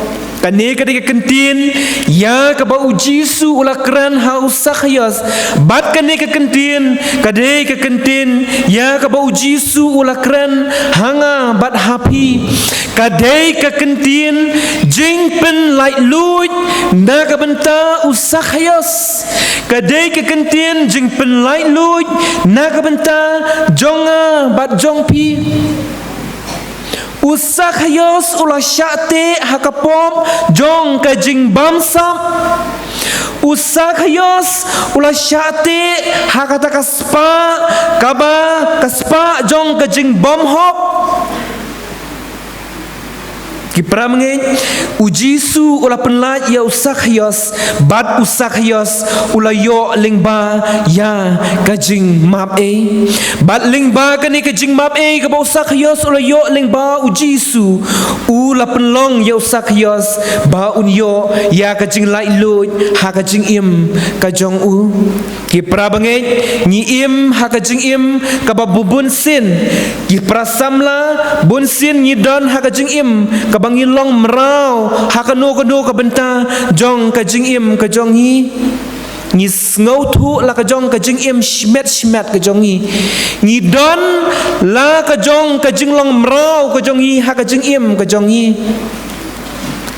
Kane ka dei ka kyntien ïa kaba u Jisu u la kren ha u Sakhaios. Bad kane ka kyntien ka dei ka kyntien ïa kaba u Jisu u la kren ha nga bad ha phi. Ka dei ka kyntien jingpynlaitluid na ka bynta u Sakhaios. Ka dei ka kyntien jingpynlaitluid na ka bynta jong nga bad jong phi. U Sakhaios u la shah teh ha ka pop jong ka jingbamsap. U Sakhaios u la shah teh ha kata ka spah, kaba ka spah jong ka jingbymhok. Ki para bangeit, u Jisu u la pynlait ïa u Sakhaios, bad u Sakhaios u la ïoh lyngba ïa ka jingmap ei. Bad lyngba kane ka jingmap ei kaba u Sakhaios u la ïoh lyngba u Jisu, u la pynlong ïa u Sakhaios ba un ïoh ïa ka jinglaitluid ha ka jingim ka jong u. Ki para bangeit, ngi im ha ka jingim kaba bun bun sien. Ki para samla, bun sien ngi don ha ka jingim kaba ngi long mraw ha kano kano ka bynta jong ka jingim ka jong ngi. Ngi sngewthuh la ka jong ka jingim shimet shimet ka jong ngi. Ngi don la ka jong ka jinglong mraw ka jong ngi ha ka jingim ka jong ngi.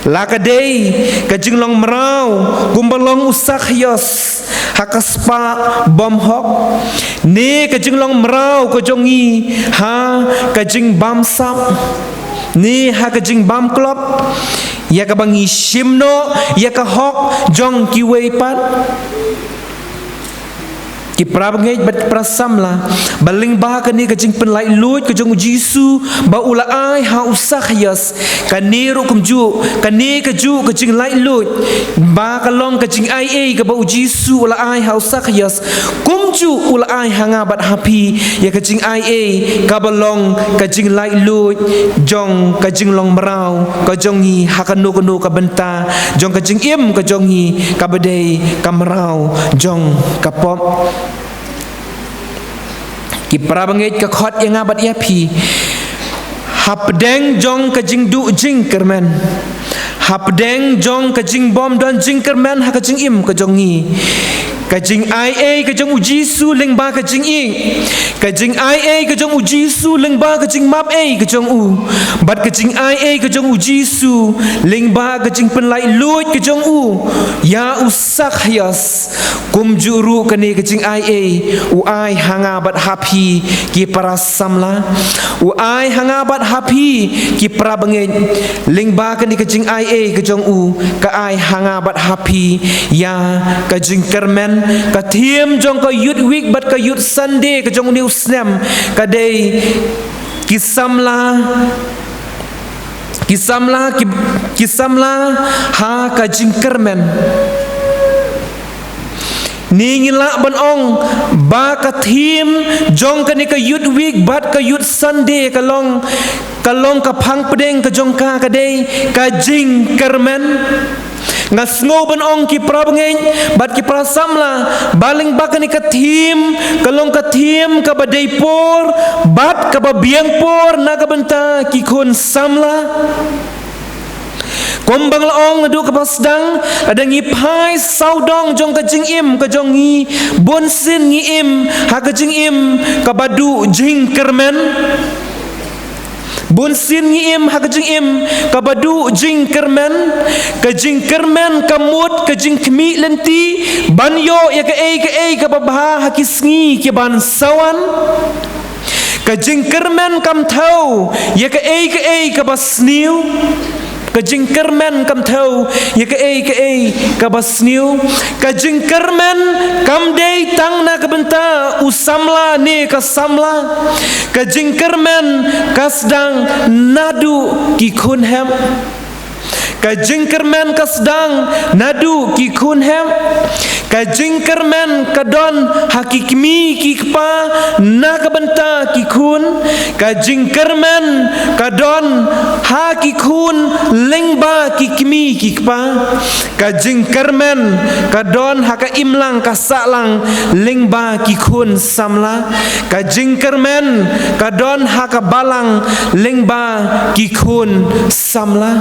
La ka dei ka jinglong mraw kumba long u Sakhaios ha ka spah bymhok, ne ka jinglong mraw ka jong ngi ha ka jingbamsap, ne ha ka jingbamklop, ïa kaba ngi shim noh ïa ka hok jong kiwei pat. Ki para bangeit bad para samla, ba lyngba kane ka jingpynlaitluid ka jong u Jisu ba u la ai ha u Sakhaios, kane ruh kumjuh, kane kajuh ka jinglaitluid ba ka long ka jingai ei kaba u Jisu u la ai ha u Sakhaios, kumjuh u la ai ha nga bad ha phi ïa ka jingai ei kaba long ka jinglaitluid jong ka jinglong mraw ka jong ngi ha kano kano ka bynta jong ka jingim ka jong ngi kaba dei ka mraw jong ka pop. Ki para bangeit, ka khot ïa nga bad ïa phi, hapdeng jong ka jingduh jingkyrmen, hapdeng jong ka jingbymdon jingkyrmen ha ka jingim ka jong ngi, ka jingai ei ka jong u Jisu lyngba ka jingïeit, ka jingai ei ka jong u Jisu lyngba ka jingmap ei ka jong u, bad ka jingai ei ka jong u Jisu lyngba ka jingpynlaitluid ka jong u ïa u Sakhaios, kumjuh ruh kane ka jingai ei u ai ha nga bad ha phi ki para samla, u ai ha nga bad ha phi ki para bangeit. Lyngba kane ka jingai ei ka jong u, ka ai ha nga bad ha phi ïa ka jingkyrmen. Ka theme jong ka Youth Week bad ka Youth Sunday ka jong une u snem ka dei ki samla, ki samla, ki, ki samla ha ka jingkyrmen. Ngi lah ban ong ba ka theme jong kane ka Youth Week bad ka Youth Sunday ka long, ka long ka phang pdeng ka jong ka ka dei ka jingkyrmen. Nga sngew ban ong ki para bangeit bad ki para samla, ba lyngba kane ka theme, ka long ka theme kaba dei por bad kaba biang por na ka bynta ki khun samla. Kumba nga la ong naduh kaba sdang, lada ngi phai sawdong jong ka jingim ka jong ngi, bunsien ngi im ha ka jingim kaba duh jingkyrmen. Bunsien ngi im ha ka jingim kaba duh jingkyrmen. Ka jingkyrmen ka mut ka jingkhmih lynti ban ïoh ïa kaei kaei kaba bha ha ki sngi ki ban sa wan. Ka jingkyrmen kam thew ïa kaei kaei kaba sniew. Ka jingkyrmen kam thew ïa kaei kaei kaba sniew. Ka jingkyrmen kam dei tang na ka bynta u samla ne ka samla. Ka jingkyrmen ka sdang naduh ki khun hep. Ka jingkyrmen ka sdang naduh ki khun hep. Ka jingkyrmen ka don ha ki kmie ki kpa na ka bynta ki khun. Ka jingkyrmen ka don ha ki khun lyngba ki kmie ki kpa. Ka jingkyrmen ka don ha ka imlang ka sahlang lyngba ki khun samla. Ka jingkyrmen ka don ha ka balang lyngba ki khun samla.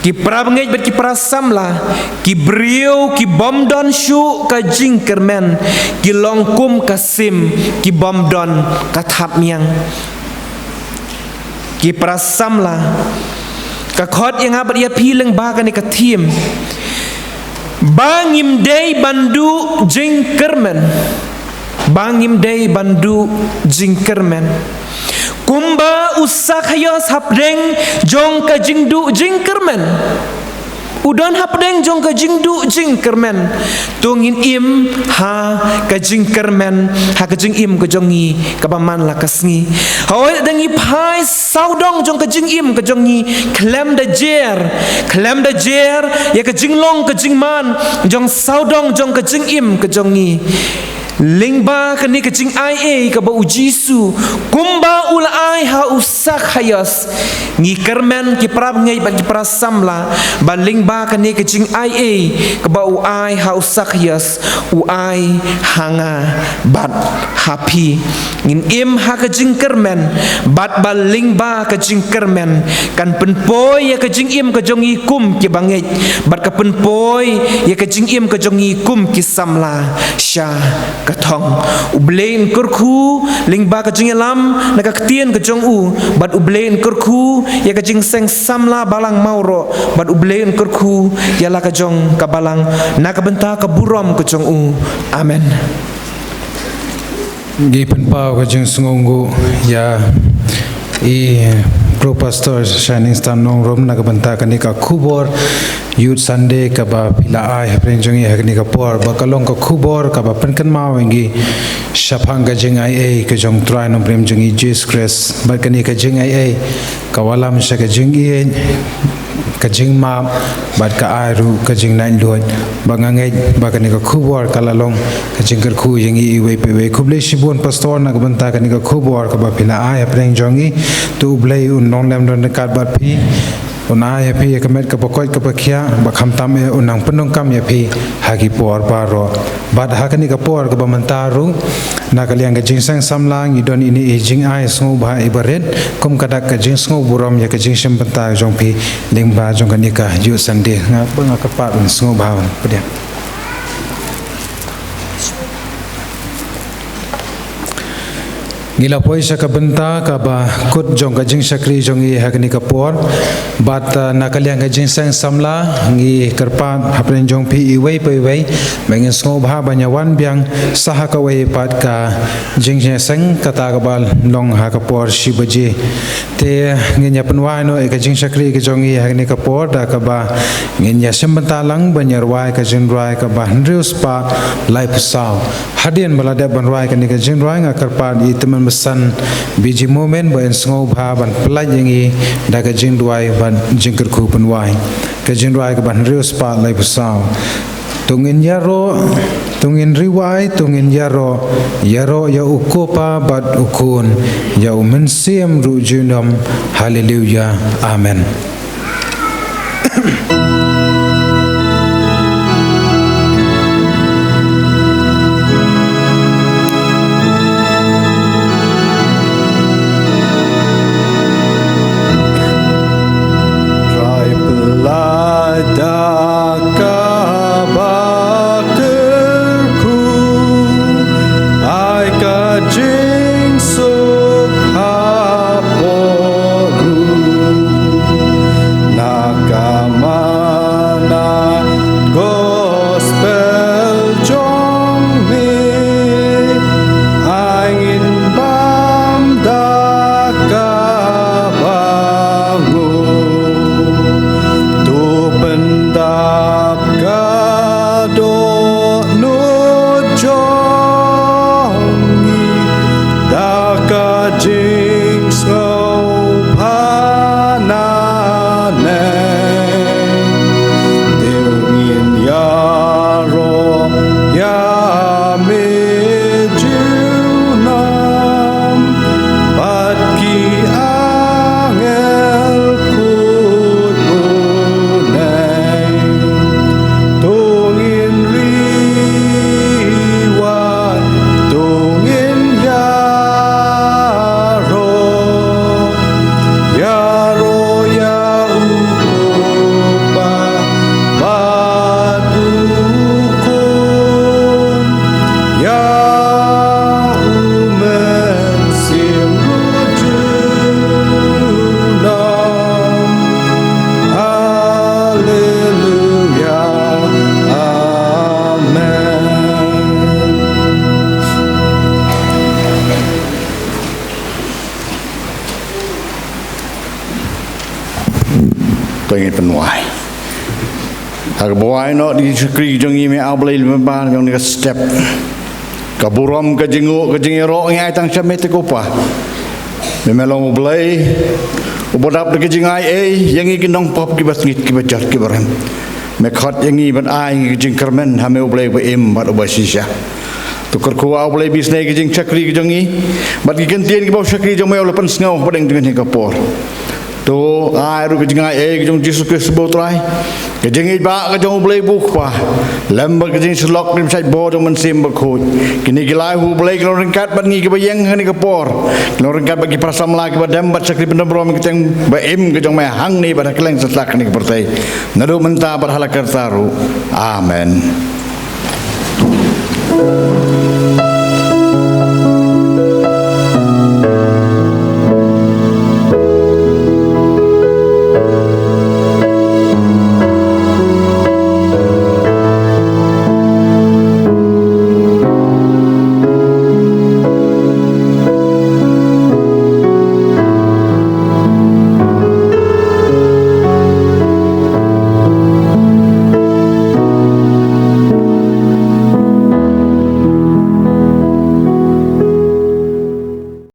Ki para bangeit bad ki para samla, ki briew ki bym don shuh ka jingkyrmen, ki long kum ka sim, ki bym don ka thapniang. Ki para samla, ka khot ïa nga bad ïa phi lyngba kane ka theme, ba ngim dei ban duh jingkyrmen. Ba ngim dei ban duh jingkyrmen. Kumba u Sakhaios hapdeng jong ka jingduh jingkyrmen. U don hapdeng jong ka jingduh jingkyrmen. To ngin im ha ka jingkyrmen, ha ka jingim ka jong ngi kaba man la ka sngi. Hooid, lada ngi phai sawdong jong ka jingim ka jong ngi, khlem da jer, khlem da jer ïa ka jinglong ka jingman jong sawdong jong ka jingim ka jong ngi. Lyngba kane ka jingai ei kaba u Jisu, kumba u la ai ha u Sakhaios, ngi kyrmen ki para bangeit bad ki para samla, ba lyngba kane ka jingai ei kaba u ai ha u Sakhaios, u ai ha nga bad ha phi. Ngin im ha ka jingkyrmen, bad ba lyngba ka jingkyrmen kan pynpoi ïa ka jingim ka jong ngi kum ki bangeit, bad ka pynpoi ïa ka jingim ka jong ngi kum ki samla sha ka thong. U Blei un kyrkhu lyngba ka jingïalam na ka ktien ka jong u, bad U Blei un kyrkhu ïa ka jingseng samla balang Mawroh, bad U Blei un kyrkhu ïa la ka jong ka balang na ka bynta ka burom ka jong u. Amen. Ngi pynpaw ka jingsngewnguh ïa i Pro Pastor Shining Star Nongrum na ka bynta kane ka khubor Youth Sunday kaba phi la ai hapdeng jong ngi ha kane ka por, ba ka long ka khubor kaba pynkynmaw ïa ngi shaphang ka jingai ei ka jong Trai Nongpynim jong ngi Jisu Khrist, bad kane ka jingai ei ka wallam sha ka jingïeit, ka jingmap, bad ka ai ruh ka jinglaitluid. Ba nga ngeit ba kane ka khubor ka la long ka jingkyrkhu ïa ngi iwei pa iwei. Khublei shibun Pastor na ka bynta kane ka khubor kaba phi la ai hapdeng jong ngi. To U Blei un long lem don ryngkat bad phi, un ai ha phi ïa ka met kaba koit kaba khiah, ba khamtam eh un nang pyndonkam ïa phi ha ki por baroh. Bad ha kane ka por kaba mynta ruh, na ka liang ka jingseng samla ngi don ine i jingai sngewbha iba rit, kum ka dak ka jingsngewburom ïa ka jingshim bynta jong phi lyngba jong kane ka Youth Sunday. Nga ba nga kyrpad ban sngewbha ban pdiang. Ngi la poi sha ka bynta kaba kut jong ka jingshakri jong ngi ha kane ka por. Bad, uh, na ka liang ka jingseng samla, ngi kyrpad hapdeng jong phi iwei pa iwei, ba ngin sngewbha ban ïa wan biang sha ha kawei pat ka jingseng, kata kaba long ha ka por shi baje. Te ngin ïa pynwai noh ïa ka jingshakri ka jong ngi ha kane ka por, da kaba ngin ïa shim bynta lang ban ïa rwai ka jingrwai kaba hynriew spah laiphew saw. Hadien ba la dep ban rwai kane ka jingrwai, nga kyrpad ïa i Tymmen Basan B G Momin ba in sngewbha ban pyllait ïa ngi da ka jingduwai bad jingkyrkhu pynwai. Ka jingrwai kaba hynriew spah laiphew saw. To ngin ïaroh, to ngin rwai, to ngin ïaroh, ïaroh ïa u Kpa bad u Khun, ïa u Mynsiem ruh junom. Haleluya. Amen. Trai pynlait da kaba kyrkhu, ai ka jingsuk hapoh ruh. Na ka mana gospel jong me, ai ngin bam da kaba nguh. To pyndap ka dohnud jong ngi da ka jingsngewbha nangne. Te ngin ïaroh ïa me junom bad ki angel kut bneng. To ngin rwai, to ngin ïaroh, ïaroh ïa u Kpa bad u Khun, ïa u Mynsiem ruh junom. Haleluya. Amen. To ngin pynwai. Ha kaba wai noh da ki shakri jong ngi, me A Blei, lem bad jong ngi ka step, ka burom, ka jingnguh, ka jingïaroh ngi ai tang sha me te ko Pa. Me, me long U Blei uba dap da ka jingai ei ïa ngi ki nongpop kiba sngewbha, kiba jot, kiba rem. Me khot ïa ngi ban ai ngi ka jingkyrmen ha me, U Blei uba im bad uba shisha. To kyrkhu, A Blei, ba isynei ka jingshakri ka jong ngi bad ki kyntien kiba u shakri jong me u la pynsngew hapdeng jong kane ka por. To ai ruh ka jingai ei ka jong Jisu Khrist ba U Trai, ka jingïeit ba ka jong U Blei ba U Kpa, lem bad ka jingsyllok, ka jingshait bor jong U Mynsiem Bakhuid. Kine ki lai, U Blei, ki long ryngkat bad ngi kiba ïeng ha kane ka por, ki long ryngkat bad ki para samla kiba dem bad shakri pyndem burom ïa ka kyrteng ba im ka jong me hangne bad ha kylleng satlak kane ka pyrthei. Naduh mynta bad hala karta ruh. Amen.